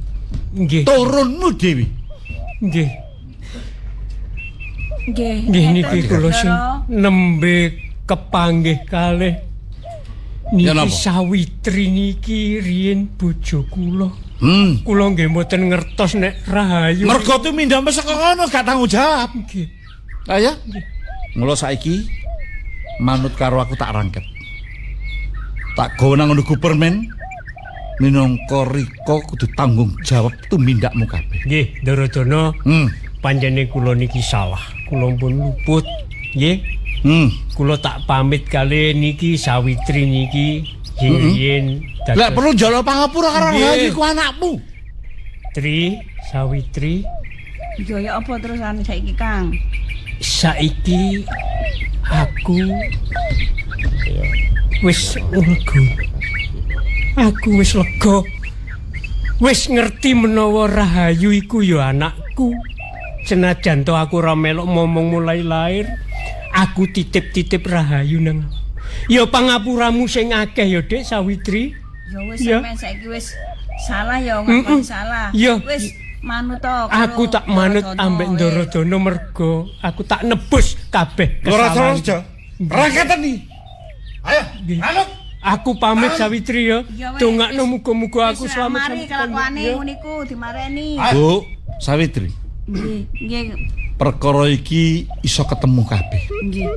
Speaker 11: Nggih.
Speaker 9: Turunmu dhewe.
Speaker 11: Nggih.
Speaker 10: Nggih.
Speaker 11: Nggih niki kula sing nembe kepanggih kalih.
Speaker 9: Ya
Speaker 11: Niki
Speaker 9: napa?
Speaker 11: Sawitri niki riyin bojo kula. Kula nggih mboten ngertos nek Rahayu.
Speaker 9: Mergo tumindakmu saka ngono gak tanggung jawab.
Speaker 11: Nggih.
Speaker 9: Lah ya. Mula saiki manut karo aku tak rangkep. Tak gawa nang ngono gupermen. Minangka Rika kudu tanggung jawab tumindakmu kabeh.
Speaker 11: Nggih, Ndaradana. Panjene kula niki salah. Kula pun luput. Nggih. Kula tak pamit kali niki Sawitri niki yen
Speaker 9: Lah perlu njaluk pangapura karo Rahayu ku anakmu.
Speaker 11: Tri, Sawitri,
Speaker 10: Yo ya apa terusane saiki, Kang?
Speaker 11: Saiki aku wis lega. Aku wis lega. Wis ngerti menawa Rahayu iku ya anakku. Senajan to aku ora melok momong mulai lahir, aku titip-titip Rahayu nang. Ya pangapuramu sing akeh ya, Dik Sawitri.
Speaker 10: Ya wis
Speaker 11: Ya.
Speaker 10: sampean saiki wis salah ya ngakoni salah.
Speaker 11: Ya.
Speaker 10: Wis manut to
Speaker 11: Aku tak manut ambek Ndaradana mergo aku tak nebus kabeh
Speaker 9: Ora
Speaker 11: kesalahan.
Speaker 9: terus, Rangkatan iki. Ayo, manut.
Speaker 11: Aku pamit Sawitri ya.
Speaker 10: Ya wis.
Speaker 11: Dongakno muga-muga aku
Speaker 10: Wis,
Speaker 11: selamat
Speaker 10: mari
Speaker 11: sampai
Speaker 10: kelakuane
Speaker 11: ya.
Speaker 10: ngono iku dimareni.
Speaker 9: Bu, Sawitri,
Speaker 10: Nggih, nggih,
Speaker 9: perkara iki iso ketemu kabeh.
Speaker 10: nggih.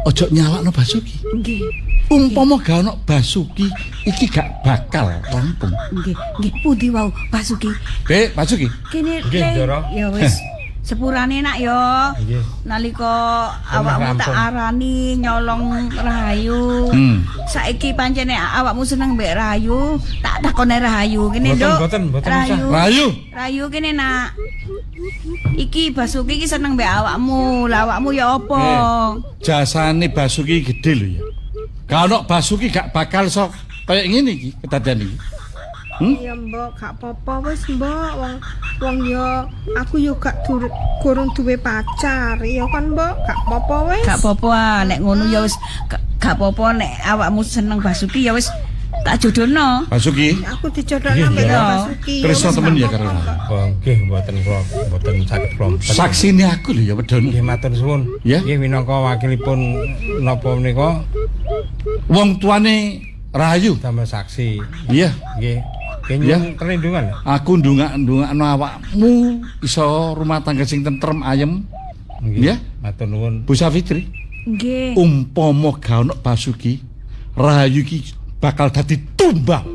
Speaker 9: Ojo nyalakno Basuki.
Speaker 10: Nggih.
Speaker 9: Umpama gak ono Basuki, iki gak bakal rampung.
Speaker 10: Nggih, nggih pundi wau Basuki?
Speaker 9: Dek, Basuki.
Speaker 10: Kene
Speaker 9: Nggih,
Speaker 10: Le.
Speaker 9: Ndoro.
Speaker 10: Ya wis. Sepurane nak ya.
Speaker 9: Nggih.
Speaker 10: Nalika awakmu tak
Speaker 9: rampung.
Speaker 10: arani nyolong Rahayu. Saiki pancene awakmu seneng mbek Rahayu, tak takone Rahayu. Kene,
Speaker 5: Mboten,
Speaker 10: Nduk.
Speaker 5: mboten, mboten usah.
Speaker 10: Rahayu.
Speaker 9: Rahayu.
Speaker 10: Rahayu kene, Nak. Iki Basuki iki seneng mbek awakmu. Lah awakmu ya apa?
Speaker 9: Jasane Basuki gede lho ya. Gak ono Basuki gak bakal sok kayak ngene iki kedadian iki.
Speaker 12: Ya mbok gak apa-apa wis mbok wong wong yo aku yo gak durung duwe pacar ya kan mbok gak apa-apa wis.
Speaker 10: Gak apa-apa ah, nek ngono ya wis gak apa-apa nek awakmu seneng Basuki ya wis tak jodohno.
Speaker 9: Basuki.
Speaker 12: Aku dijodohno mbek Basuki. ya
Speaker 9: Tresno
Speaker 12: wis,
Speaker 9: temen
Speaker 12: gak
Speaker 9: ya karo
Speaker 12: apa-apa.
Speaker 5: Oh, nggih mboten kula mboten saged kula.
Speaker 9: Saksine aku lho ya Wedono.
Speaker 5: Nggih matur suwun.
Speaker 9: Ya.
Speaker 5: Nggih minangka wakilipun napa menika
Speaker 9: wong tuane Rahayu
Speaker 5: tambah saksi.
Speaker 9: Iya.
Speaker 5: Nggih. Nggih
Speaker 9: Ya.
Speaker 5: nyuwun perlindungan.
Speaker 9: Aku ndongak-ndongakno awakmu iso rumah tangga sing tentrem ayem.
Speaker 5: Nggih.
Speaker 9: Ya.
Speaker 5: Matur nuwun.
Speaker 9: Bu Safitri,
Speaker 10: Nggih.
Speaker 9: umpama gak ono Basuki, Rahayu iki bakal dadi tumbal.